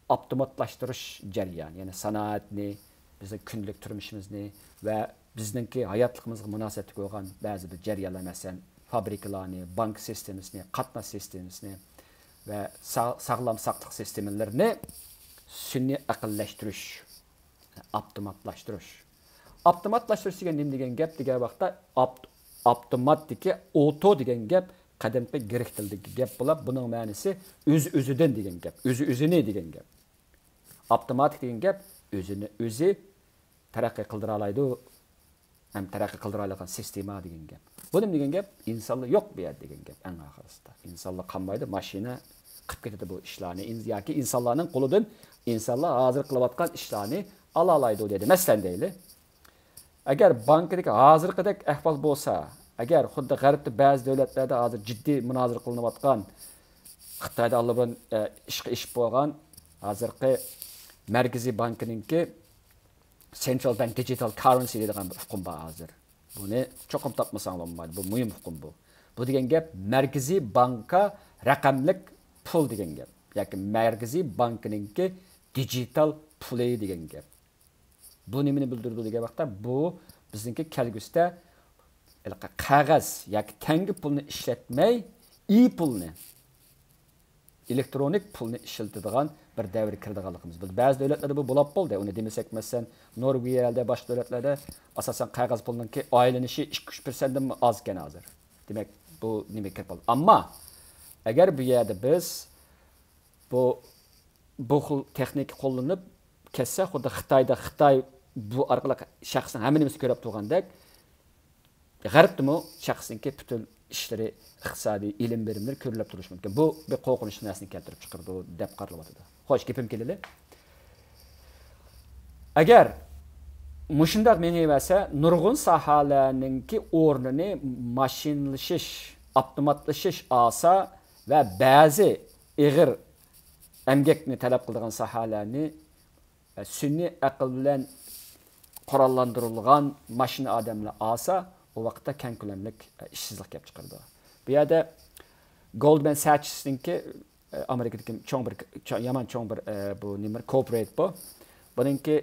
ئاپتوماتلاشتۇرۇش جەريانى، يەنى سانائەتنى، بىزنىڭ كۈندىلىك تۇرمۇشىمىزنى ۋە بىزنىڭكى ھاياتلىقىمىزغا مۇناسىۋەتلىك بولغان بەزى بىر جەريانلار، مەسىلەن، فابرىكىلارنى، بانكا سىستېمىسىنى، قاتناش سىستېمىسىنى ۋە سا-، ساغلام ساقلىق سىستېمىلىرىنى سۈنئىي ئەقىللەشتۈرۈش، ئاپتوماتلاشتۇرۇش. ئاپتوماتلاشتۇرۇش دېگەن نېمە دېگەن گەپ دېگەن ۋاقىتتا، ئاپت-، ئاپتوماتتىكى ئوتو دېگەن گەپ قەدىمكى گرېك تىلىدىكى گەپ بولۇپ، بۇنىڭ مەنىسى ئۆز-ئۆزىدىن دېگەن گەپ، ئۆزى-ئۆزىنى دېگەن گەپ. ئاپتوماتىك دېگەن گەپ ئۆزىنى ئۆزى تەرەققىي قىلدۇرالايدۇ، ھەم تەرەققىي قىلدۇرالايدىغان سىستېما دېگەن گەپ. بۇ نېمە دېگەن گەپ؟ ئىنسانلار يوق بۇ يەردە دېگەن گەپ ئەڭ ئاخىرىسىدا. ئىنسانلار قالمايدۇ، ماشىنا قىلىپ كېتىدۇ بۇ ئىشلارنى. ئىن-، ياكى ئىنسانلارنىڭ قولىدىن ئىنسانلار ھازىر قىلىۋاتقان ئىشلارنى ئالالايدۇ دېدى. مەسىلەن دەيلى، ئەگەر بانكىدىكى ھازىرقىدەك ئەھۋال بولسا، ئەگەر خۇددى غەربتە بەزى دۆلەتلەردە ھازىر جىددىي مۇنازىرە قىلىنىۋاتقان، خىتايدا ئاللىبۇرۇن، ئە، ئىشقا ئېشىپ بولغان ھازىرقى مەركىزىي بانكىنىڭكى سېنترال بانك دىجىتال كاررېنسى دەيدىغان بىر ئۇقۇم بار ھازىر. بۇنى چوقۇم تاپمىساڭلار بولمايدۇ. بۇ مۇھىم ئۇقۇم بۇ. بۇ دېگەن گەپ مەركىزىي بانكا رەقەملىك پۇل دېگەن گەپ. ياكى مەركىزىي بانكىنىڭكى دىجىتال پۇلى دېگەن گەپ. بۇ نېمىنى بىلدۈرىدۇ دېگەن ۋاقىتتا، بۇ بىزنىڭكى كەلگۈسىدە ھېلىقى قەغەز ياكى تەڭگە پۇلنى ئىشلەتمەي، ئى پۇلنى، ئېلېكترونىك پۇلنى ئىشلىتىدىغان بىر دەۋرگە كىرىدىغانلىقىمىز. بۇ بەزى دۆلەتلەردە بۇ بولاپ بولدى. ئۇنى دېمىسەك، مەسىلەن، نورۋېگىيەدە، باشقا دۆلەتلەردە ئاساسەن قەغەز پۇلنىڭكى ئايلىنىشى ئىككى ئۈچ پىرسەنتتىن ئاز ئىكەن ھازىر. دېمەك، بۇ نېمە كىرىپ قالدى؟ ئەمما ئەگەر بۇ يەردە بىز بۇ، بۇ خىل تېخنىكا قوللىنىپ كەتسە، خۇددى خىتايدا، خىتاي بۇ ئارقىلىق شەخسنىڭ ھەممە نېمىسىنى كۆرۈپ تۇرغاندەك، غەربتىمۇ شەخسنىڭكى پۈتۈن ئىشلىرى، ئىقتىسادىي ئېلىم بېرىملىرى كۆرۈلۈپ تۇرۇشى مۇمكىن. بۇ بىر قورقۇنچلۇق نەرسىنى كەلتۈرۈپ چىقىرىدۇ دەپ قارىلىۋاتىدۇ. خوش، گېپىم كېلىلى. ئەگەر مۇشۇنداق مېڭىۋەرسە، نۇرغۇن ساھەلەرنىڭكى ئورنىنى ماشىنىلىشىش، ئاپتوماتلىشىش ئالسا ۋە بەزى ئېغىر ئەمگەكنى تەلەپ قىلىدىغان ساھەلەرنى سۈنئىي ئەقىل بىلەن قوراللاندۇرۇلغان ماشىنا ئادەملەر ئالسا، ئۇ ۋاقىتتا كەڭ كۆلەملىك ئىشسىزلىق كەپ چىقىرىدۇ. بۇ يەردە گولدمەن ساچسنىڭكى، ئامېرىكىدىكى چوڭ بىر، چوڭ، يامان چوڭ بىر، بۇ نېمە، كورپورات بۇ. بۇنىڭكى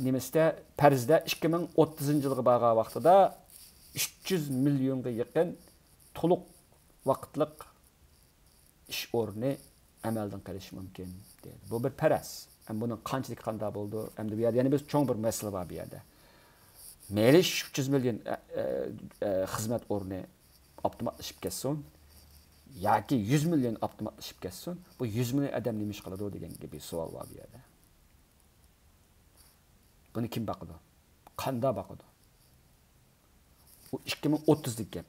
نېمىسىدە، پەرىزىدە ئىككى مىڭ ئوتتۇزىنچى يىلغا بارغان ۋاقتىدا ئۈچ يۈز مىليونغا يېقىن تولۇق ۋاقىتلىق ئىش ئورنى ئەمەلدىن قېلىشى مۇمكىن، دەيدۇ. بۇ بىر پەرەز. ئەمما بۇنىڭ قانچىلىكى قانداق بولىدۇ؟ ئەمدى بۇ يەردە يەنە بىر چوڭ بىر مەسىلە بار بۇ يەردە. مەيلى ئۈچ يۈز مىليون، ئە، ئە، ئە، خىزمەت ئورنى ئاپتوماتلىشىپ كەتسۇن ياكى يۈز مىليون ئاپتوماتلىشىپ كەتسۇن، بۇ يۈز مىليون ئادەم نېمە ئىش قىلىدۇ دېگەن بىر سوئال بار بۇ يەردە. بۇنى كىم باقىدۇ؟ قانداق باقىدۇ؟ ئۇ ئىككى مىڭ ئوتتۇزدىكى گەپ.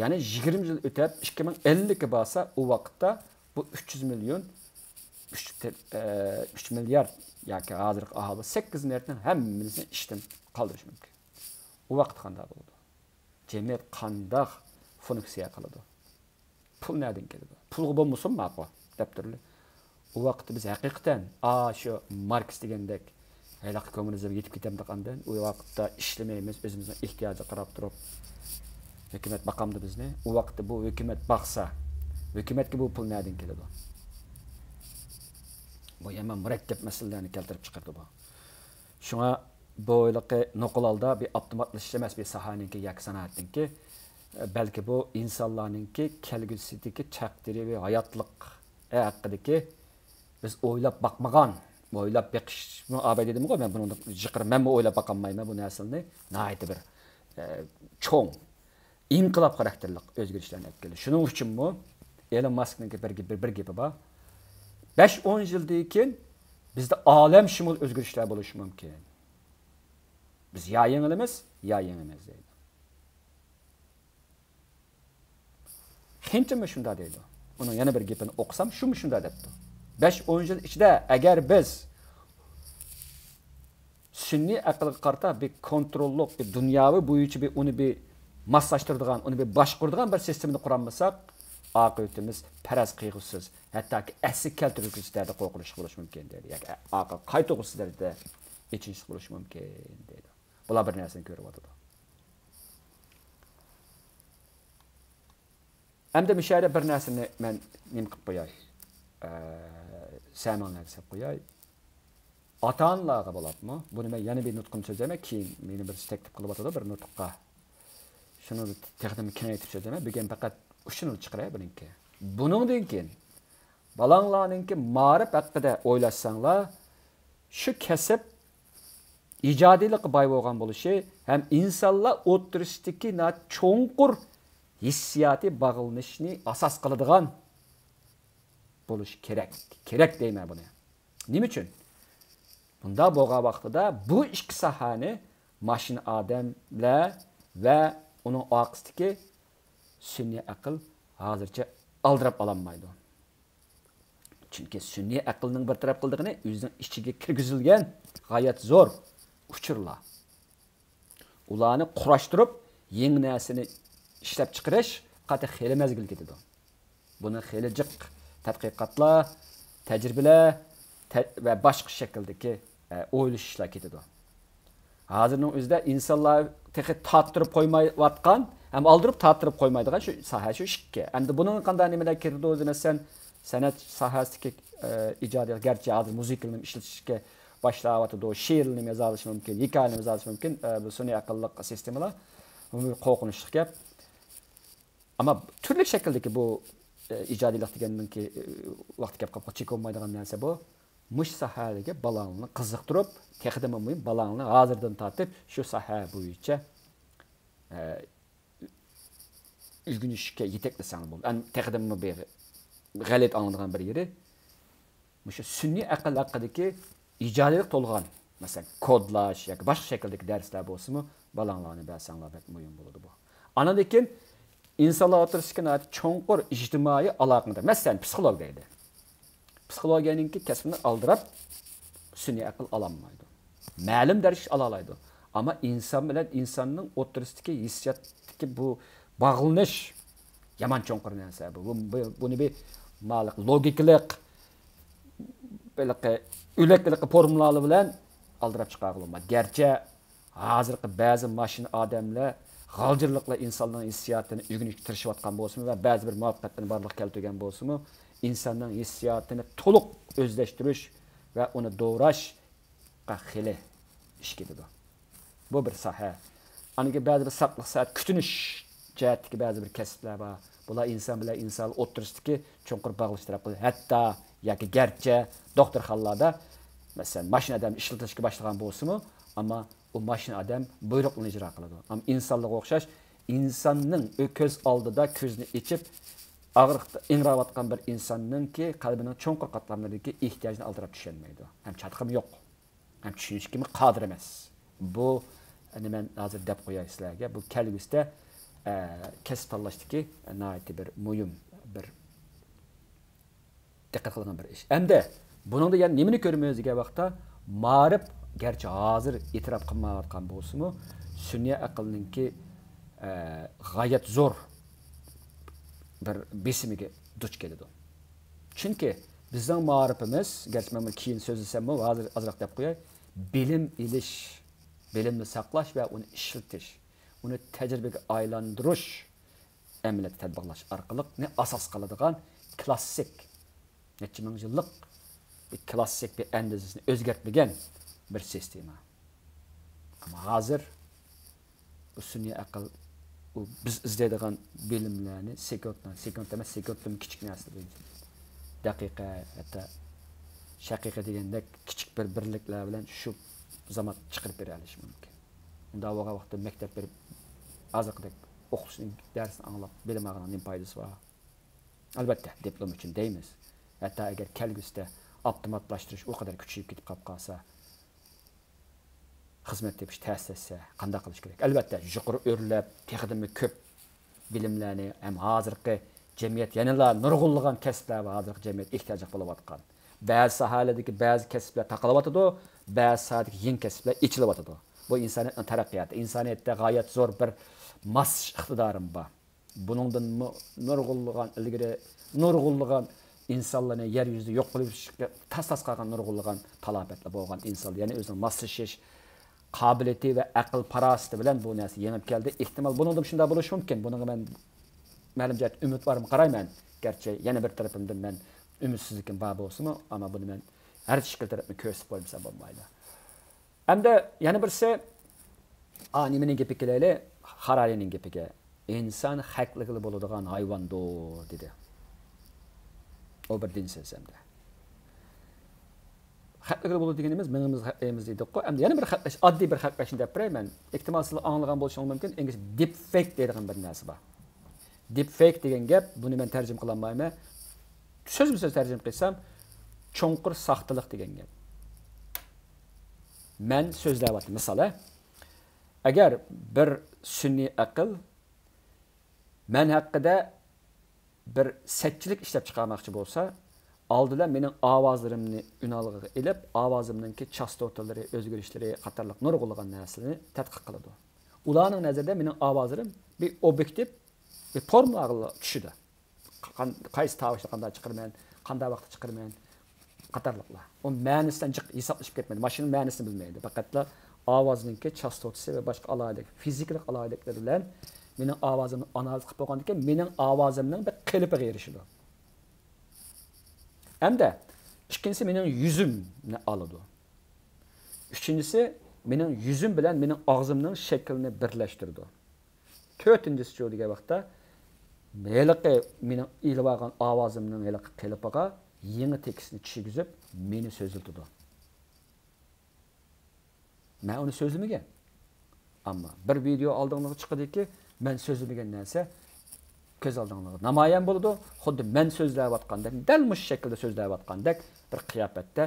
يەنى يىگىرمە يىل ئۆتۈپ، ئىككى مىڭ ئەللىككە بارسا، ئۇ ۋاقىتتا بۇ ئۈچ يۈز مىليون، ئۈچ، ئۈچ مىليارد ياكى ھازىرقى ئاھالى سەككىز مىلياردنىڭ ھەممىسىنى ئىشتىن قالدۇرۇش مۇمكىن. ئۇ ۋاقىت قانداق بولىدۇ؟ جەمئىيەت قانداق فۇنكسىيە قىلىدۇ؟ پۇل نەدىن كېلىدۇ؟ پۇلغا بولمىسۇن ماقۇل، دەپ تۇرىلى. ئۇ ۋاقىتتا بىز ھەقىقەتەن، ئا، شۇ ماركس دېگەندەك، ھېلىقى كوممۇنىزمغا يېتىپ كېتەمدۇق ئاندىن؟ ئۇ ۋاقىتتا ئىشلىمەيمىز، ئۆزىمىزنىڭ ئېھتىياجىغا قاراپ تۇرۇپ، ھۆكۈمەت باقامدۇ بىزنى؟ ئۇ ۋاقىتتا بۇ ھۆكۈمەت باقسا، ھۆكۈمەتكە بۇ پۇل نەدىن كېلىدۇ؟ بۇ يامان مۇرەككەپ مەسىلىلەرنى كەلتۈرۈپ چىقىرىدۇ بۇ. شۇڭا بۇ ھېلىقى نوقۇل ھالدا بىر ئاپتوماتلىشىش ئەمەس بىر ساھەنىڭكى ياكى سانائەتنىڭكى، بەلكى بۇ ئىنسانلارنىڭكى كەلگۈسىدىكى تەقدىرى ۋە ھاياتلىق ھەققىدىكى بىز ئويلاپ باقمىغان، ئويلاپ بېقىشمۇ ئاباي دېدىمغۇ، مەن بۇنىڭدىن يۇقىرى مەنمۇ ئويلاپ باقالمايمەن بۇ نەرسىلەرنى. ناھايىتى بىر، ئە، چوڭ ئىنقىلاب خاراكتېرلىك ئۆزگىرىشلەرنى ئەپ كەلدى. شۇنىڭ ئۈچۈنمۇ ئېلون ماسكنىڭكى بىر، بىر، بىر گېپى بار. بەش ئون يىلدىن كېيىن بىزدە ئالەمشۇمۇل ئۆزگىرىشلەر بولۇشى مۇمكىن. بىز يا يېڭىلىمىز، يا يېڭىمىز دەيدۇ. خىنتىمۇ شۇنداق دەيدۇ. ئۇنىڭ يەنە بىر گېپىنى ئوقۇسام، شۇمۇ شۇنداق دەپتۇ. بەش ئون يىل ئىچىدە ئەگەر بىز سۈنئىي ئەقىلگە قارىتا بىر كونتروللۇق، بىر دۇنياۋى بويىچە بىر ئۇنى بىر ماسلاشتۇرىدىغان، ئۇنى بىر باشقۇرىدىغان بىر سىستېمىنى قۇرالمىساق، ئاقىۋىتىمىز پەرەز قىلغۇسىز، ھەتتاكى ئەسلىگە كەلتۈرگۈسىز دەردە قورقۇنچلۇق بولۇشى مۇمكىن دەيدۇ. ياكى ئاقىل قايتۇرغۇسىز دەردە ئېچىنىشلىق بولۇشى مۇمكىن دەيدۇ. بۇلار بىر نەرسىنى كۆرۈۋاتىدۇ. ئەمدى مۇشۇ يەردە بىر نەرسىنى مەن نېمە قىلىپ قوياي؟ ئە، سەمىڭلارغا سېلىپ قوياي. ئاتا-ئانىلارغا بولۇپمۇ؟ بۇنى مەن يەنە بىر نۇتقۇمنى سۆزلەيمەن. كېيىن مېنى بىرسى تەكلىپ قىلىۋاتىدۇ بىر نۇتۇققا. شۇنى تېخىمۇ كېڭەيتىپ سۆزلەيمەن. بۈگۈن پەقەت ئۇچۇنلا چىقىراي بۇنىڭكى. بۇنىڭدىن كېيىن بالاڭلارنىڭكى مائارىپ ھەققىدە ئويلاشساڭلار، شۇ كەسىپ ئىجادىيلىققا باي بولغان بولۇشى ھەم ئىنسانلار ئوتتۇرىسىدىكى ناھايىتى چوڭقۇر ھېسسىياتىي باغلىنىشنى ئاساس قىلىدىغان بولۇشى كېرەك. كېرەك دەيمەن بۇنى. نېمە ئۈچۈن؟ بۇنداق بولغان ۋاقتىدا بۇ ئىككى ساھەنى ماشىنا ئادەملەر ۋە ئۇنىڭ ئارقىسىدىكى سۈنئىي ئەقىل ھازىرچە ئالدىراپ ئالالمايدۇ. چۈنكى سۈنئىي ئەقىلنىڭ بىر تەرەپ قىلىدىغىنى ئۆزىنىڭ ئىچىگە كىرگۈزۈلگەن غايەت زور ئۇچۇرلار. ئۇلارنى قۇراشتۇرۇپ، يېڭى نەرسىنى ئىشلەپ چىقىرىش قاتى خېلى مەزگىل كېتىدۇ. بۇنى خېلى جىق تەتقىقاتلار، تەجرىبىلەر تە-، ۋە باشقا شەكىلدىكى، ئە، ئويلىشىشلار كېتىدۇ. ھازىرنىڭ ئۆزىدە ئىنسانلار تېخى تارتتۇرۇپ قويمايۋاتقان ھەم ئالدۇرۇپ تارتتۇرۇپ قويمايدىغان شۇ ساھە شۇ ئىككى. ئەمدى بۇنىڭغا قانداق نېمىلەر كىرىدۇ دېمەسەن، سەنئەت ساھەسىدىكى، ئە، ئىجادىيەت، گەرچە ھازىر مۇزىكىلارنى ئىشلىتىشكە باشلاۋاتىدۇ، شېئىرلارنى يازالىشى مۇمكىن، ھېكايىلارنى يازالىشى مۇمكىن، ئە، بۇ سۈنئىي ئەقىللىق سىستېمىلار بۇ قورقۇنچلۇق گەپ. ئەمما تۈرلۈك شەكىلدىكى بۇ، ئە، ئىجادىيلىق دېگەننىڭكى، ئە، ۋاقتى كەپ قاپقا چېكىنمايدىغان نەرسە بۇ. مۇشۇ ساھەگە بالاڭنى قىزىقتۇرۇپ، تېخىدىنمۇ مۇھىم، بالاڭنى ھازىردىن تارتىپ شۇ ساھە بويىچە، ئە، ئۆگىنىشكە يېتەكلىسەڭ بولىدۇ. ئەن-، تېخىدىنمۇ بىر غەلىتە ئاڭلىنىدىغان بىر يېرى، مۇشۇ سۈنئىي ئەقىل ھەققىدىكى ئىجادىيلىق تولغان، مەسىلەن، كودلاش ياكى باشقا شەكىلدىكى دەرسلەر بولسىمۇ، بالاڭلارنى بەرسەڭلار بەك مۇھىم بولىدۇ بۇ. ئانىڭدىن كېيىن ئىنسانلار ئوتتۇرىسىدىكى ناھايىتى چوڭقۇر ئىجتىمائىي ئالاقە، مەسىلەن، پسىخولوگ دەيدۇ. پسىخولوگىيەنىڭكى كەسپىنى ئالدىراپ، سۈنئىي ئەقىل ئالالمايدۇ. مەلۇم دەرىجىگىچە ئالالايدۇ. ئەمما ئىنسان بىلەن ئىنساننىڭ ئوتتۇرىسىدىكى ھېسسىياتتىكى بۇ باغلىنىش يامان چوڭقۇر نەرسە. بۇ، بۇ، بۇنى بىر، مالىق، لوگىكىلىق، بېلىقى، ئۆلەك بېلىقى فورمۇلالار بىلەن ئالدىراپ چىقارغىلى بولمايدۇ. گەرچە ھازىرقى بەزى ماشىنا ئادەملەر غالجىرلىقلار ئىنساننىڭ ھېسسىياتىنى ئۆگىنىشكە تىرىشىۋاتقان بولسىمۇ ۋە بەزى بىر مۇۋەپپەقىيەتلەرنى بارلىققا كەلتۈرگەن بولسىمۇ، ئىنساننىڭ ھېسسىياتىنى تولۇق ئۆزلەشتۈرۈش ۋە ئۇنى دوراش خېلى ئىش كېتىدۇ. بۇ بىر ساھە. ئاندىن كېيىن بەزى بىر ساقلىق سائەت كۈتۈنۈش جەھەتتىكى بەزى بىر كەسىپلەر بار. بۇلار ئىنسان بىلەن ئىنسان ئوتتۇرىسىدىكى چوڭقۇر باغلىنىش تەرەپ قىلىدۇ. ھەتتا ياكى گەرچە دوختۇرخانىلاردا، مەسىلەن، ماشىنا ئادەم ئىشلىتىشكە باشلىغان بولسىمۇ، ئەمما ئۇ ماشىنا ئادەم بۇيرۇقلىرىنى ئىجرا قىلىدۇ. ئەمما ئىنسانلىققا ئوخشاش ئىنساننىڭ ئۆ-، كۆز ئالدىدا كۆزىنى ئېچىپ، ئاغرىقتا ئىڭراۋاتقان بىر ئىنساننىڭكى قەلبىنىڭ چوڭقۇر قاتلاملىرىدىكى ئېھتىياجىنى ئالدىراپ چۈشەنمەيدۇ. ھەم چاتىقىمۇ يوق. ھەم چۈشىنىشكىمۇ قادىر ئەمەس. بۇ، ئەنە مەن ھازىر دەپ قوياي سىلەرگە، بۇ كەلگۈسىدە، ئە، كەسىپ تاللاشتىكى ناھايىتى بىر مۇھىم بىر دىققەت قىلغان بىر ئىش. ئەمدى بۇنىڭدا يەنە نېمىنى كۆرىمىز دېگەن ۋاقىتتا، مائارىپ گەرچە ھازىر ئېتىراپ قىلمايۋاتقان بولسىمۇ، سۈنئىي ئەقىلنىڭكى، ئە، غايەت زور بىر بېسىمىگە دۇچ كېلىدۇ. چۈنكى بىزنىڭ مائارىپىمىز، گەرچە مەن بۇنى كېيىن سۆزلىسەممۇ، ھازىر ئازراق دەپ قوياي، بىلىم ئېلىش، بىلىمنى ساقلاش ۋە ئۇنى ئىشلىتىش، ئۇنى تەجرىبىگە ئايلاندۇرۇش، ئەمەلىيەتتە تەتبىقلاش ئارقىلىقنى ئاساس قىلىدىغان كلاسسىك، نەچچە مىڭ يىللىق بىر كلاسسىك بىر ئەندىزىسىنى ئۆزگەرتمىگەن بىر سىستېما. ئەمما ھازىر بۇ سۈنئىي ئەقىل، ئۇ بىز ئىزدەيدىغان بىلىملەرنى سېكۇنتنىڭ، سېكۇنت ئەمەس، سېكۇنتتىن كىچىك نەرسە دەيدۇ. دەقىقە، ھەتتا شەقىقە دېگەندەك كىچىك بىر بىرلىكلەر بىلەن شۇ زامات چىقىرىپ بېرەلىشى مۇمكىن. ئۇنداق بولغان ۋاقىتتا مەكتەپ بېرىپ، ھازىرقىدەك ئوقۇتۇشنىڭ دەرسىنى ئاڭلاپ بىلىم ئالغاننىڭ نېمە پايدىسى بار؟ ئەلۋەتتە، دىپلوم ئۈچۈن دەيمىز. ھەتتا ئەگەر كەلگۈسىدە ئاپتوماتلاشتۇرۇش ئۇ قەدەر كۈچىيىپ كېتىپ قاپ قالسا، خىزمەت تېپىش تەسلەشسە قانداق قىلىش كېرەك؟ ئەلۋەتتە، يۇقىرى ئۆرلەپ، تېخىدىنمۇ كۆپ بىلىملەرنى ھەم ھازىرقى جەمئىيەت يەنىلا نۇرغۇنلىغان كەسىپلەر ۋە ھازىرقى جەمئىيەت ئېھتىياجلىق بولۇۋاتقان بەزى ساھەلەردىكى بەزى كەسىپلەر تاقىلىۋاتىدۇ، بەزى ساھەدىكى يېڭى كەسىپلەر ئېچىلىۋاتىدۇ. بۇ ئىنسانىيەتنىڭ تەرەققىياتى. ئىنسانىيەتتە غايەت زور بىر ماسلىشىش ئىقتىدارىمۇ بار. بۇنىڭدىنمۇ نۇرغۇنلىغان ئىلگىرى، نۇرغۇنلىغان ئىنسانلارنى يەر يۈزىدە يوق قىلىپ يۈرۈشكە تاس-تاس قالغان نۇرغۇنلىغان تالاپەتلەر بولغان ئىنسانلار يەنە ئۆزىنىڭ ماسلىشىش قابىلىيىتى ۋە ئەقىل پاراسىتى بىلەن بۇ نەرسىگە يېڭىپ كەلدى. ئېھتىمال بۇنىڭدىمۇ شۇنداق بولۇشى مۇمكىن. بۇنىڭغا مەن مەلۇم جەھەتتە ئۈمىدۋارمۇ قارايمەن. گەرچە يەنە بىر تەرىپىمدىن مەن ئۈمىدسىزلىكىم بار بولسىمۇ، ئەمما بۇنى مەن ھەر شەكىل تەرەپنى كۆرسىتىپ قويمىسام بولمايدۇ. ئەمدى يەنە بىرسى، ئا، نېمىنىڭ گېپىگە كېلەيلى؟ خارارىنىڭ گېپىگە. ئىنسان خەقلىگىلى بولىدىغان ھايۋاندۇر، دېدى. ئۇ بىر دىنسىز ئەمدى. خەقلىگىلى بولىدۇ دېگىنىمىز، مېڭىمىز خەقلەيمىز دېدۇققۇ. ئەمدى يەنە بىر خەقلەش، ئاددىي بىر خەقلەشنى دەپ بېرەي مەن. ئېھتىمال سىلەر ئاڭلىغان بولۇشىڭىز مۇمكىن، ئىنگلىزچە دىپفېيك دەيدىغان بىر نەرسە بار. دىپفېيك دېگەن گەپ، بۇنى مەن تەرجىمە قىلالمايمەن. سۆزمۇ سۆز تەرجىمە قىلسام، چوڭقۇر ساختىلىق دېگەن گەپ. مەن سۆزلەۋاتىمەن، مىسال، ھە؟ ئەگەر بىر سۈنئىي ئەقىل مەن ھەققىدە بىر سەتچىلىك ئىشلەپ چىقارماقچى بولسا، ئالدى بىلەن مېنىڭ ئاۋازلىرىمنى ئۈنئالغىغا ئېلىپ، ئاۋازىمنىڭكى چاستوتىلىرى، ئۆزگىرىشلىرى قاتارلىق نۇرغۇنلىغان نەرسىلەرنى تەتقىق قىلىدۇ. ئۇلارنىڭ نەزىرىدە مېنىڭ ئاۋازلىرىم بىر ئوبيېكتىپ بىر فورمۇلاغا چۈشىدۇ. قان-، قايسى تاۋۇشنى قانداق چىقىرىمەن، قانداق ۋاقىتتا چىقىرىمەن، قاتارلىقلار. ئۇ مەنىسىدىن جىق ھېسابلىشىپ كەتمەيدۇ. ماشىنا مەنىسىنى بىلمەيدۇ. پەقەتلا ئاۋازنىڭكى چاستوتىسى ۋە باشقا ئالاھىدە فىزىكىلىق ئالاھىدىلىكلىرى بىلەن مېنىڭ ئاۋازىمنى ئانالىز قىلىپ بولغاندىن كېيىن، مېنىڭ ئاۋازىمنىڭ بىر قېلىپىغا ئېرىشىدۇ. ئەمدى ئىككىنچىسى مېنىڭ يۈزۈمنى ئالىدۇ. ئۈچىنچىسى مېنىڭ يۈزۈم بىلەن مېنىڭ ئاغزىمنىڭ شەكلىنى بىرلەشتۈرىدۇ. تۆتىنچىسىچۇ دېگەن ۋاقىتتا، ھېلىقى مېنىڭ ئېلىۋالغان ئاۋازىمنىڭ ھېلىقى قېلىپىغا يېڭى تېكىستنى چۈشۈرگۈزۈپ، مېنى سۆزلىتىدۇ. مەن ئۇنى سۆزلىمىگەن. ئەمما بىر ۋىدېئو ئالدىڭلارغا چىقىدىكى، مەن سۆزلىمىگەن نەرسە كۆز ئالدىڭلارغا نامايان بولىدۇ. خۇددى مەن سۆزلەۋاتقاندەك، دەل مۇشۇ شەكىلدە سۆزلەۋاتقاندەك بىر قىياپەتتە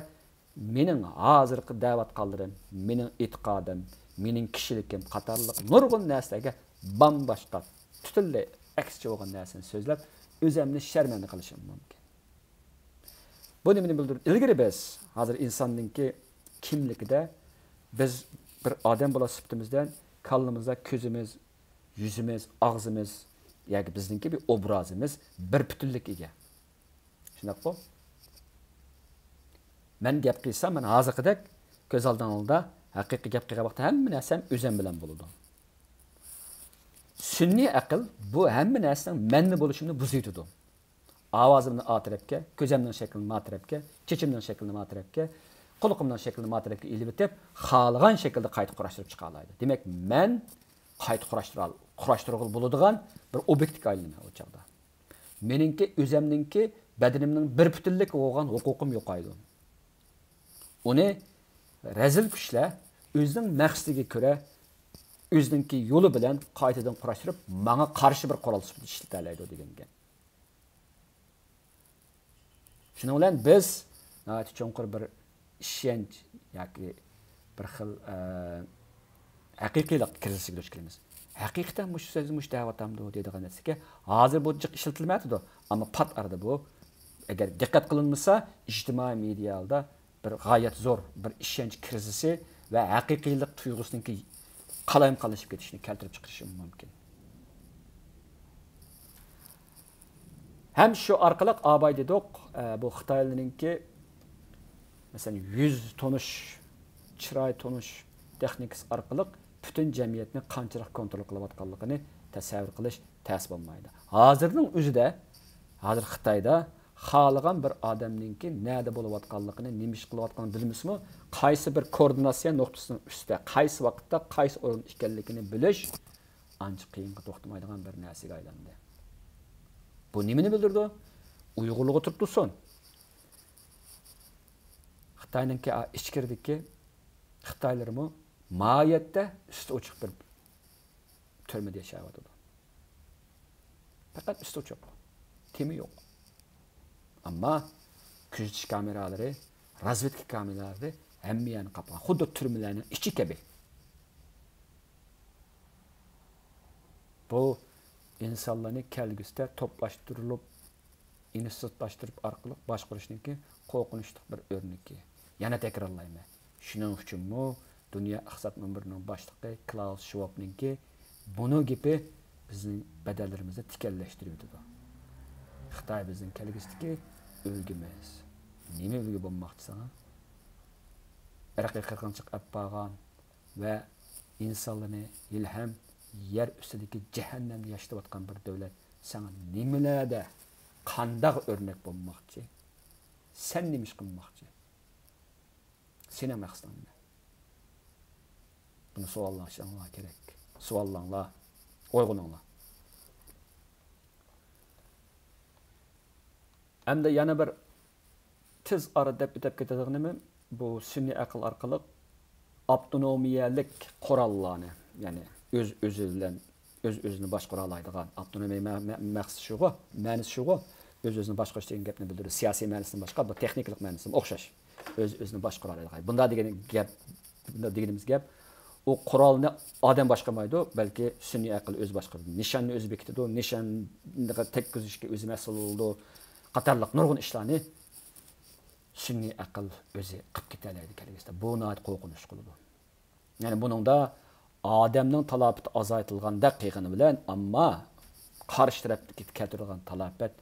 مېنىڭ ھازىرقى دەۋاتقانلىرىم، مېنىڭ ئېتىقادىم، مېنىڭ كىشىلىكىم قاتارلىق نۇرغۇن نەرسىلەرگە بامباشقا، پۈتۈنلەي ئەكسىچە بولغان نەرسىنى سۆزلەپ، ئۆزۈمنى شەرمەندە قىلىشىم مۇمكىن. بۇ نېمىنى بىلدۈرىدۇ؟ ئىلگىرى بىز، ھازىر ئىنساننىڭكى كىملىكىدە بىز بىر ئادەم بولاش سۈپىتىمىزدىن كاللىمىزدا كۆزىمىز، يۈزىمىز، ئاغزىمىز، ياكى بىزنىڭكى بىر ئوبرازىمىز بىر پۈتۈنلۈككە ئىگە. شۇنداققۇ؟ مەن گەپ قىلسام، مەن ھازىرقىدەك كۆز ئالدىڭلاردا ھەقىقىي گەپ قىلغان ۋاقىتتا ھەممە نەرسەم ئۆزۈم بىلەن بولىدۇ. سۈنئىي ئەقىل بۇ ھەممە نەرسىنىڭ مەنمۇ بولۇشىنى بۇزۇۋېتىدۇ. ئاۋازىمنى ئا تەرەپكە، كۆزەمنىڭ شەكلىنى ما تەرەپكە، چېچىمنىڭ شەكلىنى ما تەرەپكە، قۇلىقىمنىڭ شەكلىنى ما تەرەپكە ئېلىۋېتىپ، خالىغان شەكىلدە قايتا قۇراشتۇرۇپ چىقالايدۇ. دېمەك، مەن قايتا قۇراشتۇرال-، قۇراشتۇرغىلى بولىدىغان بىر ئوبيېكتكە ئايلىنىمەن ئۇ چاغدا. مېنىڭكى ئۆزەمنىڭكى، بەدىنىمنىڭ بىر پۈتۈنلۈكى بولغان ھوقۇقۇم يوقايدۇ. ئۇنى رەزىل كۈچلەر ئۆزىنىڭ مەقسىتىگە كۆرە، ئۆزىنىڭكى يولى بىلەن قايتىدىن قۇراشتۇرۇپ، ماڭا قارشى بىر قورال سۈپىتىدە ئىشلىتەلەيدۇ دېگەن گەپ. شۇنىڭ بىلەن بىز ناھايىتى چوڭقۇر بىر ئىشەنچ ياكى بىر خىل، ئە، ھەقىقىيلىق كىرىزىسىگە دۇچ كېلىمىز. ھەقىقەتەن مۇشۇ سۆزنى مۇشۇ دەۋاتامدۇ دەيدىغان نەرسىگە ھازىر بۇ جىق ئىشلىتىلمەيۋاتىدۇ. ئەمما پات ئارىدا بۇ، ئەگەر دىققەت قىلىنمىسا، ئىجتىمائىي مېدىيادا بىر غايەت زور بىر ئىشەنچ كىرىزىسى ۋە ھەقىقىيلىق تۇيغۇسىنىڭكى قالايمىقانلىشىپ كېتىشىنى كەلتۈرۈپ چىقىرىشى مۇمكىن. ھەم شۇ ئارقىلىق ئاباي دېدۇق، ئە، بۇ خىتايلارنىڭكى، مەسىلەن، يۈز تونۇش، چىراي تونۇش تېخنىكىسى ئارقىلىق پۈتۈن جەمئىيەتنى قانچىلىك كونترول قىلىۋاتقانلىقىنى تەسەۋۋۇر قىلىش تەس بولمايدۇ. ھازىرنىڭ ئۆزىدە، ھازىر خىتايدا خالىغان بىر ئادەمنىڭكى نەدە بولۇۋاتقانلىقىنى، نېمە ئىش قىلىۋاتقانلىقىنى بىلمىسىمۇ، قايسى بىر كوئوردىناتسىيە نۇقتىسىنىڭ ئۈستىدە، قايسى ۋاقىتتا، قايسى ئورۇندا ئىكەنلىكىنى بىلىش ئانچە قىيىنغا توختىمايدىغان بىر نەرسىگە ئايلاندى. بۇ نېمىنى بىلدۈرىدۇ؟ ئۇيغۇرلۇقى تۇرۇپ تۇرسۇن. خىتاينىڭكى ئا-، ئىچكىرىدىكى، خىتايلىرىمۇ ماھىيەتتە ئۈستى ئوچۇق بىر تۈرمىدە ياشاۋاتىدۇ. پەقەت ئۈستى ئوچۇق. تېما يوق. ئەمما كۆزىتىش كامېرالىرى، رازۋېدكا كامېرالىرى ھەممە يەرنى قاپلىغان. خۇددى تۈرمىلەرنىڭ ئىچى كەبى. بۇ ئىنسانلارنى كەلگۈسىدە توپلاشتۇرۇلۇپ، ئىنستىتۇتلاشتۇرۇپ ئارقىلىق باشقۇرۇشنىڭكى قورقۇنچلۇق بىر ئۆرنىكى. يەنە تەكرارلايمەن، شۇنىڭ ئۈچۈنمۇ دۇنيا ئىقتىساد مۇنبىرىنىڭ باشلىقى كلاۋس شۋابنىڭكى بۇنىڭ گېپى بىزنىڭ بەدەنلىرىمىزنى تىكەنلەشتۈرۈۋېتىدۇ. خىتاي بىزنىڭ كەلگۈسىدىكى ئۈلگىمىز. نېمە ئۈلگە بولماقچى ساڭا؟ ئىرقىي قىرغىنچىلىق ئەپ بارغان ۋە ئىنسانلارنى ھېلىھەم يەر ئۈستىدىكى جەھەننەمدە ياشىتىۋاتقان بىر دۆلەت ساڭا نېمىلەردە، قانداق ئۆرنەك بولماقچى؟ سەن نېمە ئىش قىلماقچى؟ سېنىڭ مەقسىتىڭ نېمە؟ بۇنى سوئاللىشىڭلار كېرەك. سوئاللاڭلار، ئويغىنىڭلار. ئەمدى يەنە بىر تېز ئارىدا دەپ ئۆتۈپ كېتىدىغىنىم، بۇ سۈنئىي ئەقىل ئارقىلىق ئاپتونومىيەلىك قوراللارنى، يەنى ئۆز ئۆزى بىلەن، ئۆز ئۆزىنى باشقۇرالايدىغان، ئاپتونومىيە مە-، مە-، مەقسىتى شۇغۇ، مەنىسى شۇغۇ، ئۆز ئۆزىنى باشقۇرۇش دېگەن گەپنى بىلدۈرىدۇ. سىياسىي مەنىسىدىن باشقا، بۇ تېخنىكىلىق مەنىسىمۇ ئوخشاش. ئۆز ئۆزىنى باشقۇرالايدىغان. بۇنداق دېگەن گەپ، بۇنداق دېگىنىمىز گەپ، ئۇ قورالنى ئادەم باشقۇرمايدۇ، بەلكى سۈنئىي ئەقىل ئۆزى باشقۇرىدۇ. نىشاننى ئۆزى بېكىتىدۇ، نىشانغا تەگكۈزۈشكە ئۆزى مەسئۇل بولىدۇ، قاتارلىق نۇرغۇن ئىشلارنى سۈنئىي ئەقىل ئۆزى قىلىپ كېتەلەيدۇ كەلگۈسىدە. بۇ ناھايىتى قورقۇنچلۇق بولىدۇ. يەنى بۇنىڭدا ئادەمنىڭ تالاپىتى ئازايتىلغاندەك قىلغىنى بىلەن، ئەمما قارشى تەرەپتىكى كەلتۈرىدىغان تالاپەت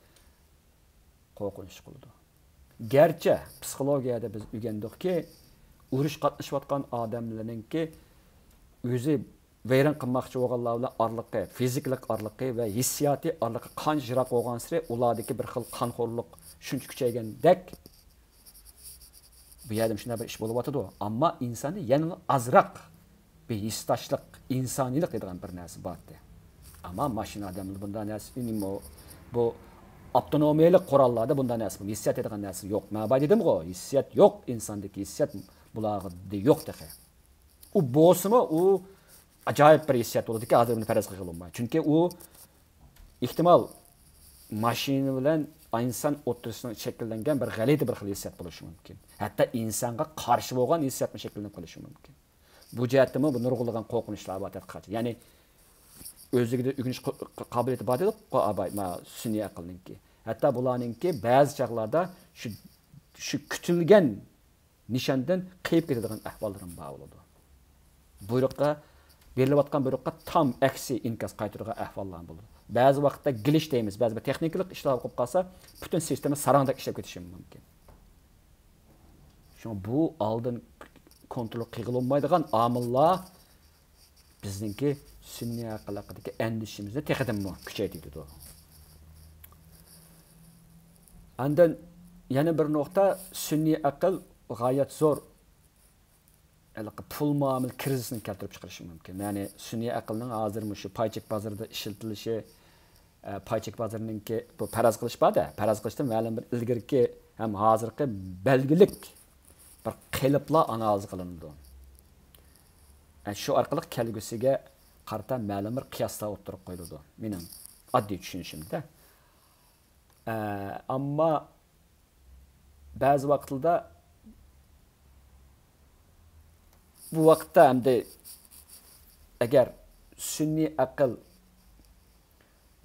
قورقۇنچلۇق بولىدۇ. گەرچە پسىخولوگىيەدە بىز ئۆگەندۇقكى، ئۇرۇش قاتنىشىۋاتقان ئادەملەرنىڭكى ئۆزى ۋەيران قىلماقچى بولغانلار بىلەن ئارىلىقى، فىزىكىلىق ئارىلىقى ۋە ھېسسىياتىي ئارىلىقى قانچە يىراق بولغانسېرى، ئۇلاردىكى بىر خىل قانخورلۇق شۇنچە كۈچەيگەندەك، بۇ يەردە شۇنداق بىر ئىش بولۇۋاتىدۇ. ئەمما ئىنساندا يەنىلا ئازراق بىر ھېسداشلىق، ئىنسانىيلىق دەيدىغان بىر نەرسە بار ئىدى. ئەمما ماشىنا ئادەمدە بۇنداق نەرسە، ئۈنۈمى بۇ ئاپتونومىيەلىك قوراللاردا بۇنداق نەرسە، بۇ ھېسسىيات دەيدىغان نەرسە يوق. مەن بايا دېدىمغۇ، ھېسسىيات يوق، ئىنساندىكى ھېسسىيات بۇلاردا يوق تېخى. ئۇ بولسىمۇ، ئۇ ئاجايىپ بىر ھېسسىيات بولىدىكەن، ھازىر بۇنى پەرەز قىلغىلى بولمايدۇ. چۈنكى ئۇ ئېھتىمال، ماشىنا بىلەن ئىنسان ئوتتۇرىسىدا شەكىللەنگەن بىر غەلىتە بىر خىل ھېسسىيات بولۇشى مۇمكىن. ھەتتا ئىنسانغا قارشى بولغان ھېسسىياتمۇ شەكىللىنىپ قېلىشى مۇمكىن. بۇ جەھەتتىمۇ بۇ نۇرغۇنلىغان قورقۇنچلار بار تەتقىقاتچى. يەنى ئۆزلۈكىدە ئۆگىنىش قو-، قابىلىيىتى بار دېدۇققۇ، ئاباي، ما، سۈنئىي ئەقىلنىڭكى. ھەتتا بۇلارنىڭكى بەزى چاغلاردا شۇ، شۇ كۈتۈلگەن نىشاندىن قېيىپ كېتىدىغان ئەھۋاللىرىمۇ بار بولىدۇ. بۇيرۇققا، بېرىلىۋاتقان بۇيرۇققا تام ئەكسى ئىنكاس قايتۇرىدىغان ئەھۋاللار بولىدۇ. بەزى ۋاقىتتا گلىچ دەيمىز، بەزى بىر تېخنىكىلىق ئىشلار بولۇپ قالسا، پۈتۈن سىستېما ساراڭدەك ئىشلەپ كېتىشى مۇمكىن. شۇڭا بۇ ئالدىن كونترول قىلغىلى بولمايدىغان ئامىللار بىزنىڭكى سۈنئىي ئەقىل ھەققىدىكى ئەندىشىمىزنى تېخىدىنمۇ كۈچەيتىۋېتىدۇ. ئاندىن يەنە بىر نۇقتا، سۈنئىي ئەقىل غايەت زور ھېلىقى پۇل مۇئامىلە كىرىزىسىنى كەلتۈرۈپ چىقىرىشى مۇمكىن. يەنى سۈنئىي ئەقىلنىڭ ھازىر مۇشۇ پاي چېك بازىرىدا ئىشلىتىلىشى، ئە، پاي چېك بازىرىنىڭكى بۇ پەرەز قىلىش بار-دە، پەرەز قىلىشتىن مەلۇم بىر ئىلگىرىكى ھەم ھازىرقى بەلگىلىك بىر قېلىپلار ئانالىز قىلىنىدۇ. ئە، شۇ ئارقىلىق كەلگۈسىگە قارىتا مەلۇم بىر قىياسلار ئوتتۇرىغا قويۇلىدۇ. مېنىڭ ئاددىي چۈشىنىشىمدە. ئە، ئەمما بەزى ۋاقىتلاردا بۇ ۋاقىتتا ئەمدى ئەگەر سۈنئىي ئەقىل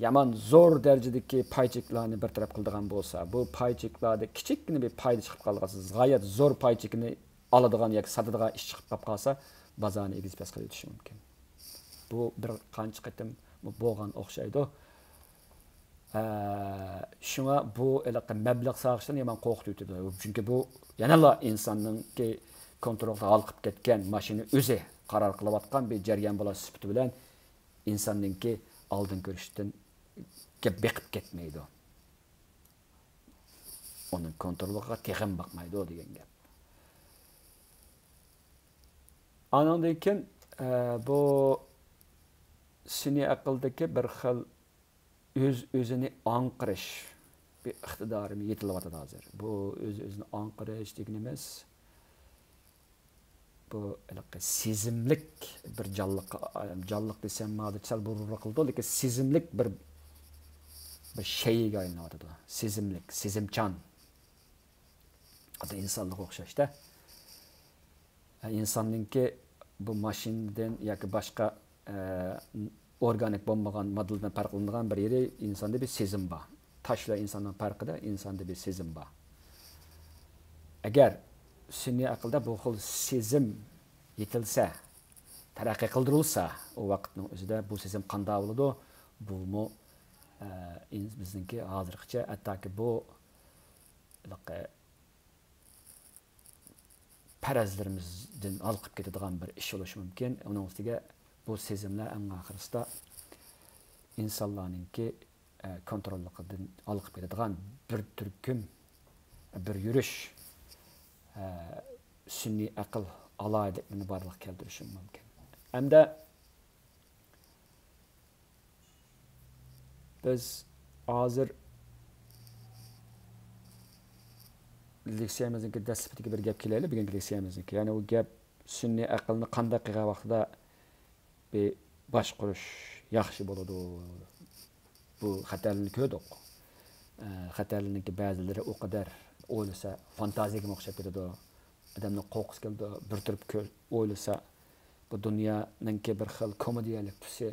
يامان زور دەرىجىدىكى پاي چېكلارنى بىر تەرەپ قىلىدىغان بولسا، بۇ پاي چېكلاردا كىچىككىنە بىر پايدا چىقىپ قالغان، غايەت زور پاي چېكىنى ئالىدىغان ياكى ساتىدىغان ئىش چىقىپ قاپ قالسا، بازارنى ئېگىز پەس قىلىۋېتىشى مۇمكىن. بۇ بىر قانچە قېتىم بولغان ئوخشايدۇ. ئە، شۇڭا بۇ ھېلىقى مەبلەغ سالغۇچىلارنى يامان قورقۇتۇۋېتىدۇ. چۈنكى بۇ يەنىلا ئىنساننىڭكى كونترولىدا ھالقىپ كەتكەن ماشىنا ئۆزى قارار قىلىۋاتقان بىر جەريان بولاش سۈپىتى بىلەن ئىنساننىڭكى ئالدىن كۆرۈشتىن بېقىپ كەتمەيدۇ. ئۇنىڭ كونترولىغا تېخىمۇ باقمايدۇ دېگەن گەپ. ئانىڭدىن كېيىن، ئە، بۇ سۈنئىي ئەقىلدىكى بىر خىل ئۆز-ئۆزىنى ئاڭقىرىش بىر ئىقتىدارىمۇ يېتىلىۋاتىدۇ ھازىر. بۇ ئۆز-ئۆزىنى ئاڭقىرىش دېگىنىمىز، بۇ ھېلىقى سېزىملىك بىر جانلىق، جانلىق دېسەم، ھازىر سەل بۇرۇنراق قىلىدۇ، لېكىن سېزىملىك بىر، بىر شەيئىگە ئايلىنىۋاتىدۇ. سېزىملىك، سېزىمچان. خۇددى ئىنسانلىققا ئوخشاشتا. ئىنساننىڭكى بۇ ماشىنىدىن ياكى باشقا، ئە، ئورگانىك بولمىغان ماددىلىرىدىن پەرقلىنىدىغان بىر يېرى، ئىنساندا بىر سېزىم بار. تاش بىلەن ئىنساننىڭ پەرقىدە، ئىنساندا بىر سېزىم بار. ئەگەر سۈنئىي ئەقىلدە بۇ خىل سېزىم يېتىلسە، تەرەققىي قىلدۇرۇلسا، ئۇ ۋاقىتنىڭ ئۆزىدە بۇ سېزىم قانداق بولىدۇ؟ بۇمۇ، ئە، ئىن-، بىزنىڭكى ھازىرغىچە ھەتتاكى بۇ پەرەزلىرىمىزدىن ھالقىپ كېتىدىغان بىر ئىش بولۇشى مۇمكىن. ئۇنىڭ ئۈستىگە بۇ سېزىملەر ئەڭ ئاخىرىسىدا ئىنسانلارنىڭكى، ئە، كونتروللۇقىدىن ھالقىپ كېتىدىغان بىر تۈركۈم، بىر يۈرۈش، ئە، سۈنئىي ئەقىل ئالاھىدىلىكلىرىنى بارلىققا كەلتۈرۈشى مۇمكىن. ھەمدە بىز ھازىر لېكسىيەمىزنىڭكى دەسلىپىدىكى بىر گەپكە كېلەيلى، بۈگۈنكى لېكسىيەمىزنىڭكى. يەنى ئۇ گەپ سۈنئىي ئەقىلنى قانداق قىلغان ۋاقتىدا بىر باشقۇرۇش ياخشى بولىدۇ. بۇ خەتەرلىرىنى كۆردۇق. ئە، خەتەرلىرىنىڭكى بەزىلىرى ئۇ قەدەر ئويلىسا فانتازىيەگىمۇ ئوخشاپ كېتىدۇ. ئادەمنىڭ قورققۇسى كېلىدۇ. بىر تۇرۇپ كۆر-، ئويلىسا، بۇ دۇنيانىڭكى بىر خىل كومېدىيەلىك تۈسى،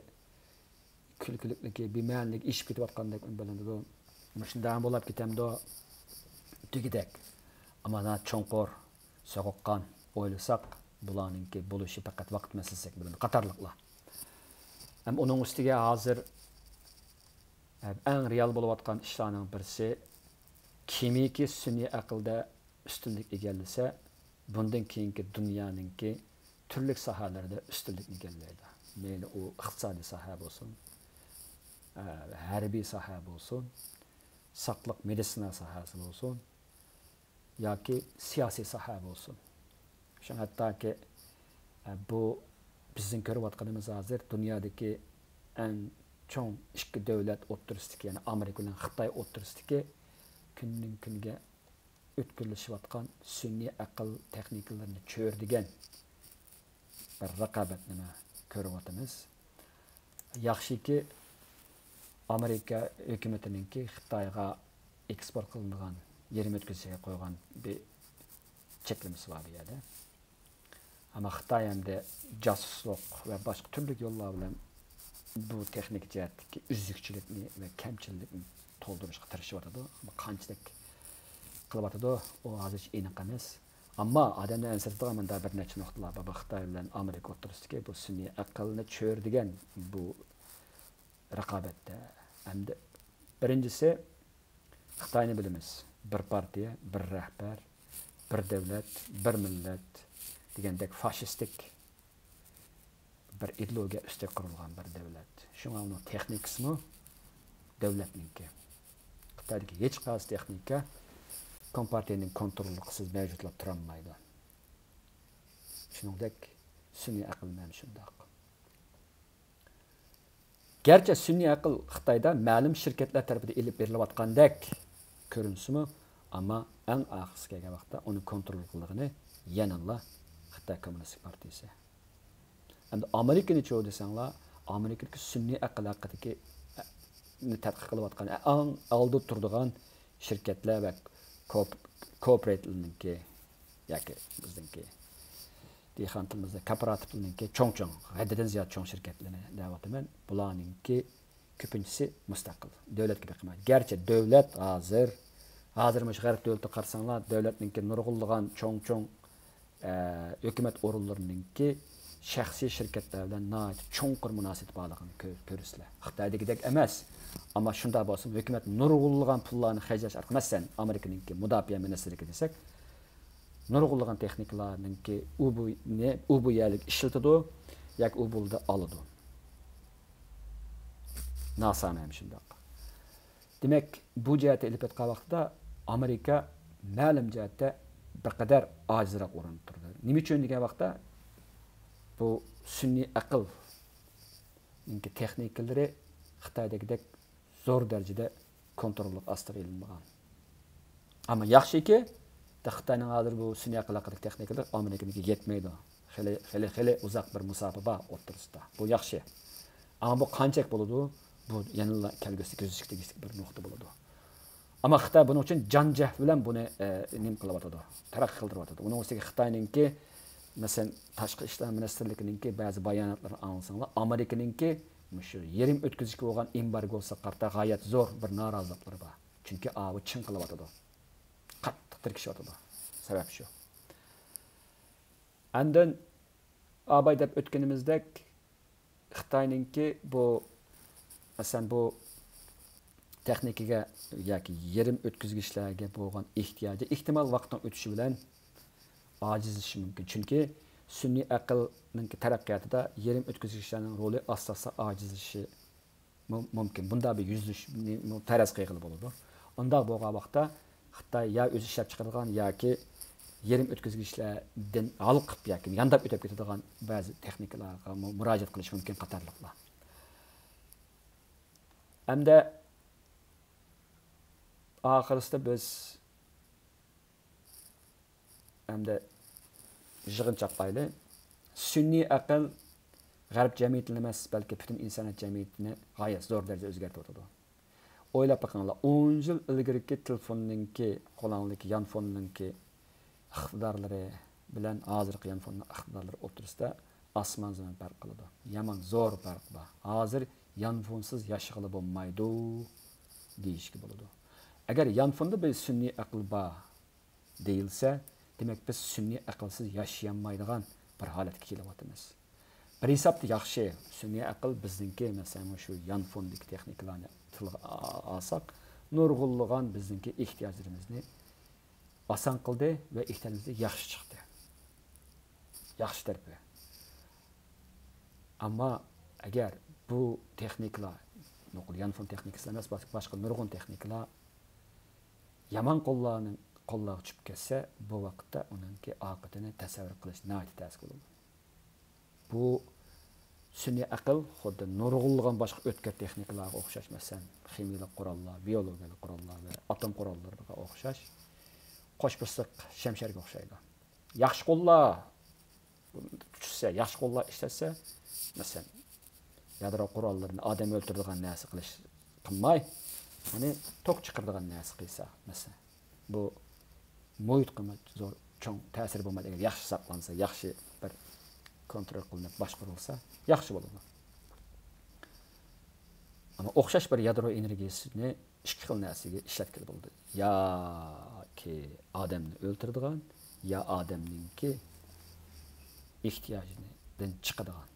كۈلكىلىكلىكى، بىمەنىلىكى ئېشىپ كېتىۋاتقاندەك بىلىنىدۇ. مۇشۇنداق بولاپ كېتەمدۇ دېگۈدەك. ئەمما چوڭقۇر، سوغۇققان ئويلىساق، بۇلارنىڭكى بولۇشى پەقەت ۋاقىت مەسىلىسىدەك بىلىنىدۇ قاتارلىقلار. ھەم ئۇنىڭ ئۈستىگە ھازىر، ئەڭ رېئال بولۇۋاتقان ئىشلارنىڭ بىرسى، كىمكى سۈنئىي ئەقىلدە ئۈستۈنلۈك ئىگىلىسە، بۇندىن كېيىنكى دۇنيانىڭكى تۈرلۈك ساھەلىرىدە ئۈستۈنلۈكنى ئىگىلەيدۇ. مەيلى ئۇ ئىقتىسادىي ساھە بولسۇن، ھەربىي ساھە بولسۇن، ساقلىق مېدىتسىنا ساھەسى بولسۇن ياكى سىياسىي ساھە بولسۇن. شۇڭا ھەتتاكى، ئە، بۇ بىزنىڭ كۆرۈۋاتقىنىمىز ھازىر دۇنيادىكى ئەڭ چوڭ ئىككى دۆلەت ئوتتۇرىسىدىكى، يەنى ئامېرىكا بىلەن خىتاي ئوتتۇرىسىدىكى كۈندىن كۈنگە ئۆتكۈرلىشىۋاتقان سۈنئىي ئەقىل تېخنىكىلىرىنى چۆرىدىگەن بىر رىقابەتنى كۆرۈۋاتىمىز. ياخشىكى، ئامېرىكا ھۆكۈمىتىنىڭكى خىتايغا ئېكسپورت قىلىنىدىغان يېرىم ئۆتكۈزۈشىگە قويغان بىر چەكلىمىسى بار بۇ يەردە. ئەمما خىتاي ئەمدى جاسۇسلۇق ۋە باشقا تۈرلۈك يوللار بىلەن بۇ تېخنىكا جەھەتتىكى ئۈزۈكچىلىكنى ۋە كەمچىللىكنى تولدۇرۇشقا تىرىشىۋاتىدۇ. ئەمما قانچىلىك قىلىۋاتىدۇ، ئۇ ھازىرچە ئېنىق ئەمەس. ئەمما ئادەمنى ئەنسىرىتىدىغان مۇنداق بىر نەچچە نۇقتىلار بار. بۇ خىتاي بىلەن ئامېرىكا ئوتتۇرىسىدىكى بۇ سۈنئىي ئەقىلنى چۆرىدىگەن بۇ رىقابەتتە. ئەمدى بىرىنچىسى، خىتاينى بىلىمىز. بىر پارتىيە، بىر رەھبەر، بىر دۆلەت، بىر مىللەت دېگەندەك فاشىستىك بىر ئىدېئولوگىيە ئۈستىگە قۇرۇلغان بىر دۆلەت. شۇڭا ئۇنىڭ تېخنىكىسىمۇ دۆلەتنىڭكى. خىتايدىكى ھېچقايسى تېخنىكا كومپارتىيىنىڭ كونتروللۇقىسىز مەۋجۇتلاپ تۇرالمايدۇ. شۇنىڭدەك سۈنئىي ئەقىل ھەم شۇنداق. گەرچە سۈنئىي ئەقىل خىتايدا مەلۇم شىركەتلەر تەرىپىدىن ئېلىپ بېرىلىۋاتقاندەك كۆرۈنسىمۇ، ئەمما ئەڭ ئاخىرسى كەلگەن ۋاقىتتا ئۇنى كونترول قىلىدىغىنى يەنىلا خىتاي كوممۇنىستىك پارتىيىسى. ئەمدى ئامېرىكىنىچۇ دېسەڭلار، ئامېرىكىدىكى سۈنئىي ئەقىل ھەققىدىكى، ئە، نى تەتقىق قىلىۋاتقان، ئە، ئەڭ ئالدىدا تۇرىدىغان شىركەتلەر ۋە كوپ-، كوپىراتىپلىرىنىڭكى ياكى بىزنىڭكى دېھقان تىلىمىزدا كوپىراتىپلىرىنىڭكى چوڭ-چوڭ، ھەددىدىن زىيادە چوڭ شىركەتلىرىنى دەۋاتىمەن. بۇلارنىڭكى كۆپىنچىسى مۇستەقىل، دۆلەتكە بېقىنمايدۇ. گەرچە دۆلەت ھازىر، ھازىر مۇشۇ غەرب دۆلىتىگە قارىساڭلار، دۆلەتنىڭكى نۇرغۇنلىغان چوڭ-چوڭ، ئە، ھۆكۈمەت ئورۇنلىرىنىڭكى شەخسىي شىركەتلەر بىلەن ناھايىتى چوڭقۇر مۇناسىۋىتى بارلىقىنى كۆ-، كۆرىسىلەر. خىتايدىكىدەك ئەمەس. ئەمما شۇنداق بولسىمۇ، ھۆكۈمەت نۇرغۇنلىغان پۇللارنى خەجلەش ئارقىلىق، مەسىلەن، ئامېرىكىنىڭكى مۇداپىئە مىنىستىرلىكى دېسەك، نۇرغۇنلىغان تېخنىكىلارنىڭكى ئۇ بۇ، نى، ئۇ بۇ يەرلىك ئىشلىتىدۇ ياكى ئۇ بۇلدا ئالىدۇ. ناسا ھەم شۇنداق. دېمەك، بۇ جەھەتتە ئېلىپ ئېيتقان ۋاقتىدا ئامېرىكا مەلۇم جەھەتتە بىر قەدەر ئاجىزراق ئورۇندا تۇرىدۇ. نېمە ئۈچۈن دېگەن ۋاقىتتا، بۇ سۈنئىي ئەقىلنىڭكى تېخنىكىلىرى خىتايدىكىدەك زور دەرىجىدە كونتروللۇق ئاستىغا ئېلىنمىغان. ئەمما ياخشىكى، خىتاينىڭ ھازىر بۇ سۈنئىي ئەقىل ھەققىدىكى تېخنىكىلىرى ئامېرىكىنىڭكىگە يەتمەيدۇ. خېلى، خېلى، خېلى ئۇزاق بىر مۇساپە بار ئوتتۇرىسىدا. بۇ ياخشى. ئەمما بۇ قانچىلىك بولىدۇ؟ بۇ يەنىلا كەلگۈسىدە كۆزىتىشكە تېگىشلىك بىر نۇقتا بولىدۇ. ئەمما خىتاي بۇنىڭ ئۈچۈن جان جەھدى بىلەن بۇنى، ئە، نېمە قىلىۋاتىدۇ؟ تەرەققىي قىلدۇرۇۋاتىدۇ. ئۇنىڭ ئۈستىگە خىتاينىڭكى، مەسىلەن، تاشقى ئىشلار مىنىستىرلىكىنىڭكى بەزى باياناتلىرىنى ئاڭلىساڭلار، ئامېرىكىنىڭكى مۇشۇ يېرىم ئۆتكۈزۈشكە بولغان ئېمبارگوسىغا قارىتا غايەت زور بىر نارازىلىقلىرى بار. چۈنكى ئاۋۇ چىڭ قىلىۋاتىدۇ. قاتتىق تىركىشىۋاتىدۇ. سەۋەب شۇ. ئاندىن ئاباي دەپ ئۆتكىنىمىزدەك، خىتاينىڭكى بۇ، مەسىلەن، بۇ تېخنىكىگە ياكى يېرىم ئۆتكۈزگۈچلەرگە بولغان ئېھتىياجى ئېھتىمال ۋاقىتنىڭ ئۆتۈشى بىلەن ئاجىزلىشىشى مۇمكىن. چۈنكى سۈنئىي ئەقىلنىڭكى تەرەققىياتىدا يېرىم ئۆتكۈزگۈچلەرنىڭ رولى ئاستا-ئاستا ئاجىزلىشىشى مۇ-، مۇمكىن. بۇنداق بىر يۈزلىشىشنى مۇ-، پەرەز قىلغىلى بولىدۇ. ئۇنداق بولغان ۋاقىتتا خىتاي يا ئۆزى ئىشلەپچىقىرىدىغان ياكى يېرىم ئۆتكۈزگۈچلەردىن ھالقىپ ياكى يانداپ ئۆتۈپ كېتىدىغان بەزى تېخنىكىلارغا مۇ-، مۇراجىئەت قىلىشى مۇمكىن قاتارلىقلار. ھەمدە ئاخىرسىدا بىز ھەمدە يىغىنچاقلايلى. سۈنئىي ئەقىل غەرب جەمئىيىتىنى ئەمەس، بەلكى پۈتۈن ئىنسانىيەت جەمئىيىتىنى غايەت زور دەرىجىدە ئۆزگەرتىۋاتىدۇ. ئويلاپ بېقىڭلار، ئون يىل ئىلگىرىكى تېلېفوننىڭكى، قولاڭدىكى يانفوننىڭكى ئىقتىدارلىرى بىلەن ھازىرقى يانفوننىڭ ئىقتىدارلىرى ئوتتۇرىسىدا ئاسمان زېمىن پەرق قىلىدۇ. يامان زور پەرق بار. ھازىر يانفونسىز ياشىغىلى بولمايدۇ دېيىشكە بولىدۇ. ئەگەر يانفوندا بىر سۈنئىي ئەقىل بار دېيىلسە، دېمەك، بىز سۈنئىي ئەقىلسىز ياشىيالمايدىغان بىر ھالەتكە كېلىۋاتىمىز. بىر ھېسابتا ياخشى، سۈنئىي ئەقىل بىزنىڭكى، مەسىلەن، شۇ يانفوندىكى تېخنىكىلارنى تىلغا ئا-، ئالساق، نۇرغۇنلىغان بىزنىڭكى ئېھتىياجلىرىمىزنى ئاسان قىلدى ۋە ئېھتىياجىمىزدىن ياخشى چىقتى. ياخشى تەرىپى. ئەمما ئەگەر بۇ تېخنىكىلار، نوقۇل يانفون تېخنىكىسى ئەمەس، باشقا، باشقا نۇرغۇن تېخنىكىلار يامان قوللارنىڭ قوللارغا چۈشۈپ كەتسە، بۇ ۋاقىتتا ئۇنىڭكى ئاقىۋىتىنى تەسەۋۋۇر قىلىش ناھايىتى تەس بولىدۇ. بۇ سۈنئىي ئەقىل خۇددى نۇرغۇنلىغان باشقا ئۆتكەر تېخنىكىلارغا ئوخشاش، مەسىلەن، خىمىيەلىك قوراللار، بىيولوگىيەلىك قوراللار ۋە ئاتوم قوراللىرىغا ئوخشاش، قوش بىرسىق شەمشەرگە ئوخشايدۇ. ياخشى قوللار چۈشسە، ياخشى قوللار ئىشلەتسە، مەسىلەن، يادرو قوراللىرىنى ئادەم ئۆلتۈرىدىغان نەرسە قىلىش قىلماي، يەنى توك چىقىرىدىغان نەرسە قىلسا، مەسىلەن، بۇ مۇھىتقىمۇ زور، چوڭ تەسىرى بولمايدۇ. ئەگەر ياخشى ساقلانسا، ياخشى بىر كونترول قىلىنىپ باشقۇرۇلسا، ياخشى بولىدۇ. ئەمما ئوخشاش بىر يادرو ئېنېرگىيىسىنى ئىككى خىل نەرسىگە ئىشلەتكىلى بولىدۇ. ياكى ئادەمنى ئۆلتۈرىدىغان، يا ئادەمنىڭكى ئېھتىياجىدىن چىقىدىغان.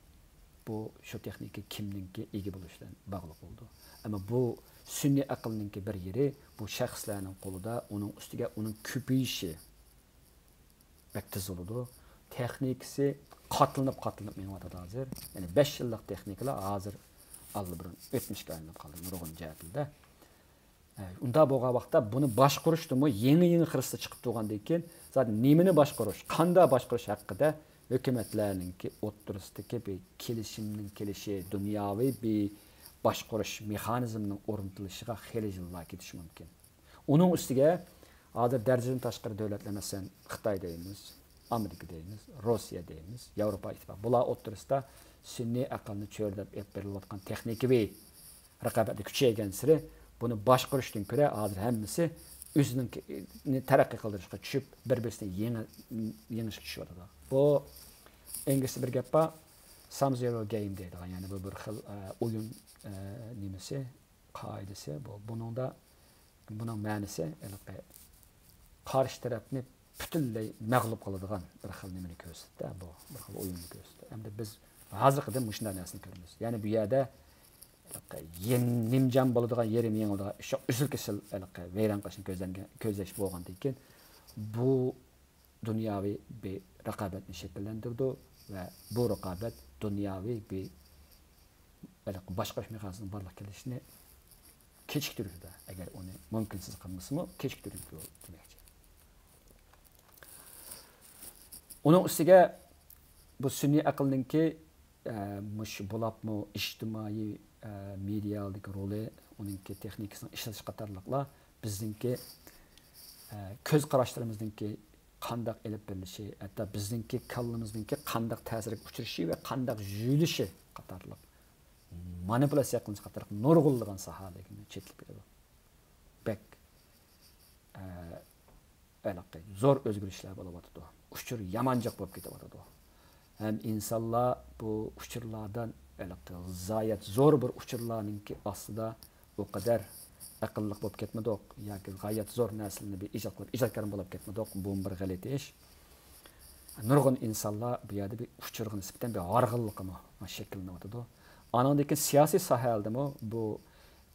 بۇ شۇ تېخنىكا كىمنىڭكى ئىگە بولۇشى بىلەن باغلىق بولىدۇ. ئەمما بۇ سۈنئىي ئەقىلنىڭكى بىر يېرى، بۇ شەخسلەرنىڭ قولىدا، ئۇنىڭ ئۈستىگە ئۇنىڭ كۆپىيىشى بەك تېز بولىدۇ. تېخنىكىسى قاتلىنىپ، قاتلىنىپ مېڭىۋاتىدۇ ھازىر. يەنى بەش يىللىق تېخنىكىلار ھازىر ئاللىبۇرۇن ئۆتمۈشكە ئايلىنىپ قالدى نۇرغۇن جەھەتلەردە. ئە، ئۇنداق بولغان ۋاقىتتا بۇنى باشقۇرۇشتىمۇ يېڭى، يېڭى خىرىسلار چىقىپ تۇرغاندىن كېيىن، زادى نېمىنى باشقۇرۇش، قانداق باشقۇرۇش ھەققىدە ھۆكۈمەتلەرنىڭكى ئوتتۇرىسىدىكى بىر كېلىشىمنىڭ كېلىشى، دۇنياۋى بىر باشقۇرۇش مېخانىزمىنىڭ ئورنىتىلىشىغا خېلى يىللار كېتىشى مۇمكىن. ئۇنىڭ ئۈستىگە ھازىر دەرىجىدىن تاشقىرى دۆلەتلەر، مەسىلەن، خىتاي دەيمىز، ئامېرىكا دەيمىز، روسىيە دەيمىز، ياۋروپا ئىتتىپاقى، بۇلار ئوتتۇرىسىدا سۈنئىي ئەقىلنى چۆرىدەپ ئېلىپ بېرىلىۋاتقان تېخنىكىۋى رىقابەتلىك كۈچەيگەنسېرى بۇنى باشقۇرۇشتىن كۆرە ھازىر ھەممىسى ئۆزىنىڭ تەرەققىي قىلدۇرۇشقا چۈشۈپ، بىر-بىرسىنى يېڭى-، يېڭىشكە چۈشۈۋاتىدۇ. بۇ ئىنگلىزچە بىر گەپ بار، سام زېرو گەيم دەيدىغان، يەنى بۇ بىر خىل، ئە، ئويۇن، ئە، نېمىسى، قائىدىسى بۇ. بۇنىڭدا، بۇنىڭ مەنىسى ھېلىقى قارشى تەرەپنى پۈتۈنلەي مەغلۇپ قىلىدىغان بىر خىل نېمىنى كۆرسىتىدۇ، بۇ بىر خىل ئويۇننى كۆرسىتىدۇ. ئەمدى بىز ھازىرقىدىن مۇشۇنداق نەرسىنى كۆرىمىز. يەنى بۇ يەردە ھېلىقى يېن-، نىمجان بولىدىغان، يېرىم يېڭىلىدىغان ئىش يوق، ئۈزۈل-كېسىل ھېلىقى ۋەيران قىلىشنى كۆزلەنگەن، كۆزلەش بولغاندىن كېيىن، بۇ دۇنياۋى بىر رىقابەتنى شەكىللەندۈرىدۇ ۋە بۇ رىقابەت دۇنياۋى بىر باشقۇرۇش مېخانىزمىنىڭ بارلىققا كېلىشىنى كېچىكتۈرۈشىدۇ. ئەگەر ئۇنى مۇمكىنسىز قىلمىسىمۇ، كېچىكتۈرۈشىدۇ دېمەكچى. ئۇنىڭ ئۈستىگە بۇ سۈنئىي ئەقىلنىڭكى، ئە، مۇشۇ بولۇپمۇ ئىجتىمائىي، ئە، مېدىيادىكى رولى، ئۇنىڭكى تېخنىكىسىنىڭ ئىشلىتىش قاتارلىقلار بىزنىڭكى، ئە، كۆز قاراشلىرىمىزنىڭكى قانداق ئېلىپ بېرىلىشى، ھەتتا بىزنىڭكى كاللىمىزنىڭكى قانداق تەسىرگە ئۇچرىشى ۋە قانداق يۆلىشى قاتارلىق مانىپۇلياتسىيە قىلىنىش قاتارلىق نۇرغۇنلىغان ساھەلەرگە چېتىلىپ كېتىدۇ. بەك، ئە، ھېلىقى زور ئۆزگىرىشلەر بولۇۋاتىدۇ. ئۇچۇر يامان جىق بولۇپ كېتىۋاتىدۇ. ھەم ئىنسانلار بۇ ئۇچۇرلاردىن ھېلىقى غايەت زور بىر ئۇچۇرلارنىڭكى ئاستىدا ئۇ قەدەر ئەقىللىق بولۇپ كەتمىدۇق ياكى غايەت زور نەرسىلەرنى بىر ئىجاد قىلىپ، ئىجادكارمۇ بولۇپ كەتمىدۇق. بۇمۇ بىر غەلىتە ئىش. نۇرغۇن ئىنسانلار بۇ يەردە بىر ئۇچۇرغا نىسبەتەن بىر ھارغىنلىقىمۇ شەكىللىنىۋاتىدۇ. ئانىڭدىن كېيىن سىياسىي ساھەلەردىمۇ بۇ،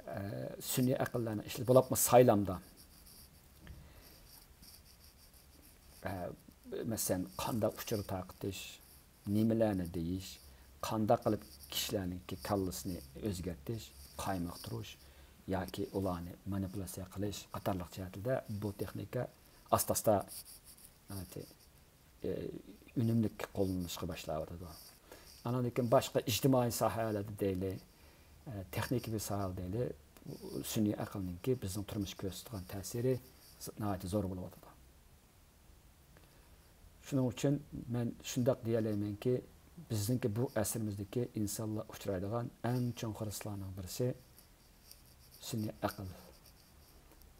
ئە، سۈنئىي ئەقىللەرنىڭ ئىشلىرى بولۇپمۇ سايلامدا، ئە، مەسىلەن، قانداق ئۇچۇر تارقىتىش، نېمىلەرنى دېيىش، قانداق قىلىپ كىشىلەرنىڭكى كاللىسىنى ئۆزگەرتىش، قايمۇقتۇرۇش ياكى ئۇلارنى مانىپۇلياتسىيە قىلىش قاتارلىق جەھەتلەردە بۇ تېخنىكا ئاستا-ئاستا، ئە، ئۈنۈملۈك قوللىنىلىشقا باشلاۋاتىدۇ. ئاندىن كېيىن باشقا ئىجتىمائىي ساھەلەردە دەيلى، ئە، تېخنىكىۋى ساھەلەردە دەيلى، سۈنئىي ئەقىلنىڭكى بىزنىڭ تۇرمۇشقا كۆرسىتىدىغان تەسىرى ناھايىتى زور بولۇۋاتىدۇ. شۇنىڭ ئۈچۈن مەن شۇنداق دېيەلەيمەنكى، بىزنىڭكى بۇ ئەسرىمىزدىكى ئىنسانلار ئۇچرايدىغان ئەڭ چوڭ خىرىسلارنىڭ بىرسى سۈنئىي ئەقىل.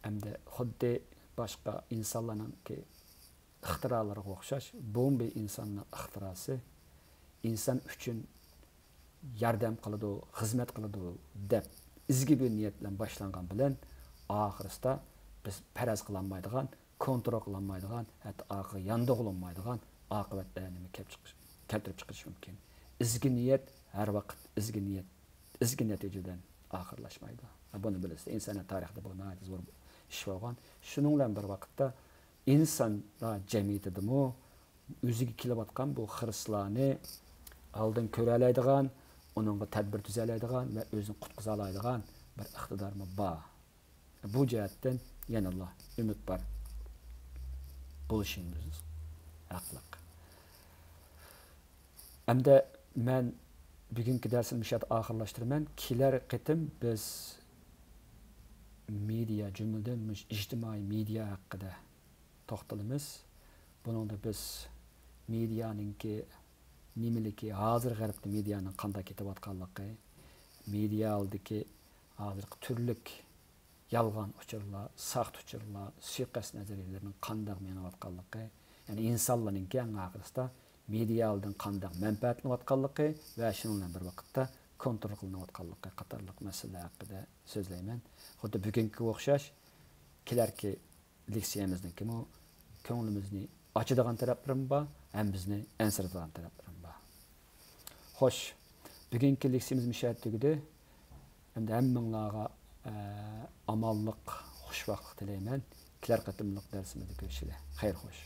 ئەمدى خۇددى باشقا ئىنسانلارنىڭكى ئىختىرالىرىغا ئوخشاش، بۇمۇ بىر ئىنساننىڭ ئىختىراسى، ئىنسان ئۈچۈن ياردەم قىلىدۇ، خىزمەت قىلىدۇ دەپ ئىزگى بىر نىيەت بىلەن باشلانغان بىلەن، ئاخىرسىدا بىز پەرەز قىلالمايدىغان، كونترول قىلالمايدىغان، ھەتتا ئارقىغا ياندۇرغىلى بولمايدىغان ئاقىۋەتلەرنى كەپ چىقىش، كەلتۈرۈپ چىقىرىشى مۇمكىن. ئىزگى نىيەت ھەر ۋاقىت ئىزگى نىيەت، ئىزگى نەتىجە بىلەن ئاخىرلاشمايدۇ. بۇنى بىلىسىز، ئىنسانىيەت تارىخىدا بۇ ناھايىتى زور ئىش بولغان. شۇنىڭ بىلەن بىر ۋاقىتتا، ئىنسانلار جەمئىيىتىدىمۇ ئۆزىگە كېلىۋاتقان بۇ خىرىسلارنى ئالدىن كۆرەلەيدىغان، ئۇنىڭغا تەدبىر تۈزەلەيدىغان ۋە ئۆزىنى قۇتقۇزالايدىغان بىر ئىقتىدارمۇ بار. بۇ جەھەتتىن يەنىلا ئۈمىد بار بولۇشىمىز ھەقلىق. ئەمدى مەن بۈگۈنكى دەرسىمنى مۇشۇ يەردە ئاخىرلاشتۇرىمەن. كېلەر قېتىم بىز مېدىيا، جۈملىدىن مۇشۇ ئىجتىمائىي مېدىيا ھەققىدە توختىلىمىز. بۇنىڭدا بىز مېدىيانىڭكى نېمىلىكى، ھازىر غەربتە مېدىيانىڭ قانداق كېتىۋاتقانلىقى، مېدىيا ئالدىدىكى ھازىرقى تۈرلۈك يالغان ئۇچۇرلار، ساختا ئۇچۇرلار، سۇيىقەست نەزەرىيەلىرىنىڭ قانداق مېڭىۋاتقانلىقى، يەنى ئىنسانلارنىڭكى ئەڭ ئاخىرسىدا مېدىيا ئالدىدىن قانداق مەنپەئەتلىنىۋاتقانلىقى ۋە شۇنىڭ بىلەن بىر ۋاقىتتا كونترول قىلىنىۋاتقانلىقى قاتارلىق مەسىلىلەر ھەققىدە سۆزلەيمەن. خۇددى بۈگۈنكىگە ئوخشاش، كېلەركى لېكسىيەمىزنىڭكىمۇ كۆڭلىمىزنى ئاچىدىغان تەرەپلىرىمۇ بار، ھەم بىزنى ئەنسىرىتىدىغان تەرەپلىرىمۇ بار. خوش، بۈگۈنكى لېكسىيىمىز مۇشۇ يەردە تۈگىدى. ئەمدى ھەممىڭلارغا، ئە، ئامانلىق، خۇش ۋاقىت تىلەيمەن. كېلەر قېتىملىق دەرسىمىزدە كۆرۈشىلى. خەير خوش.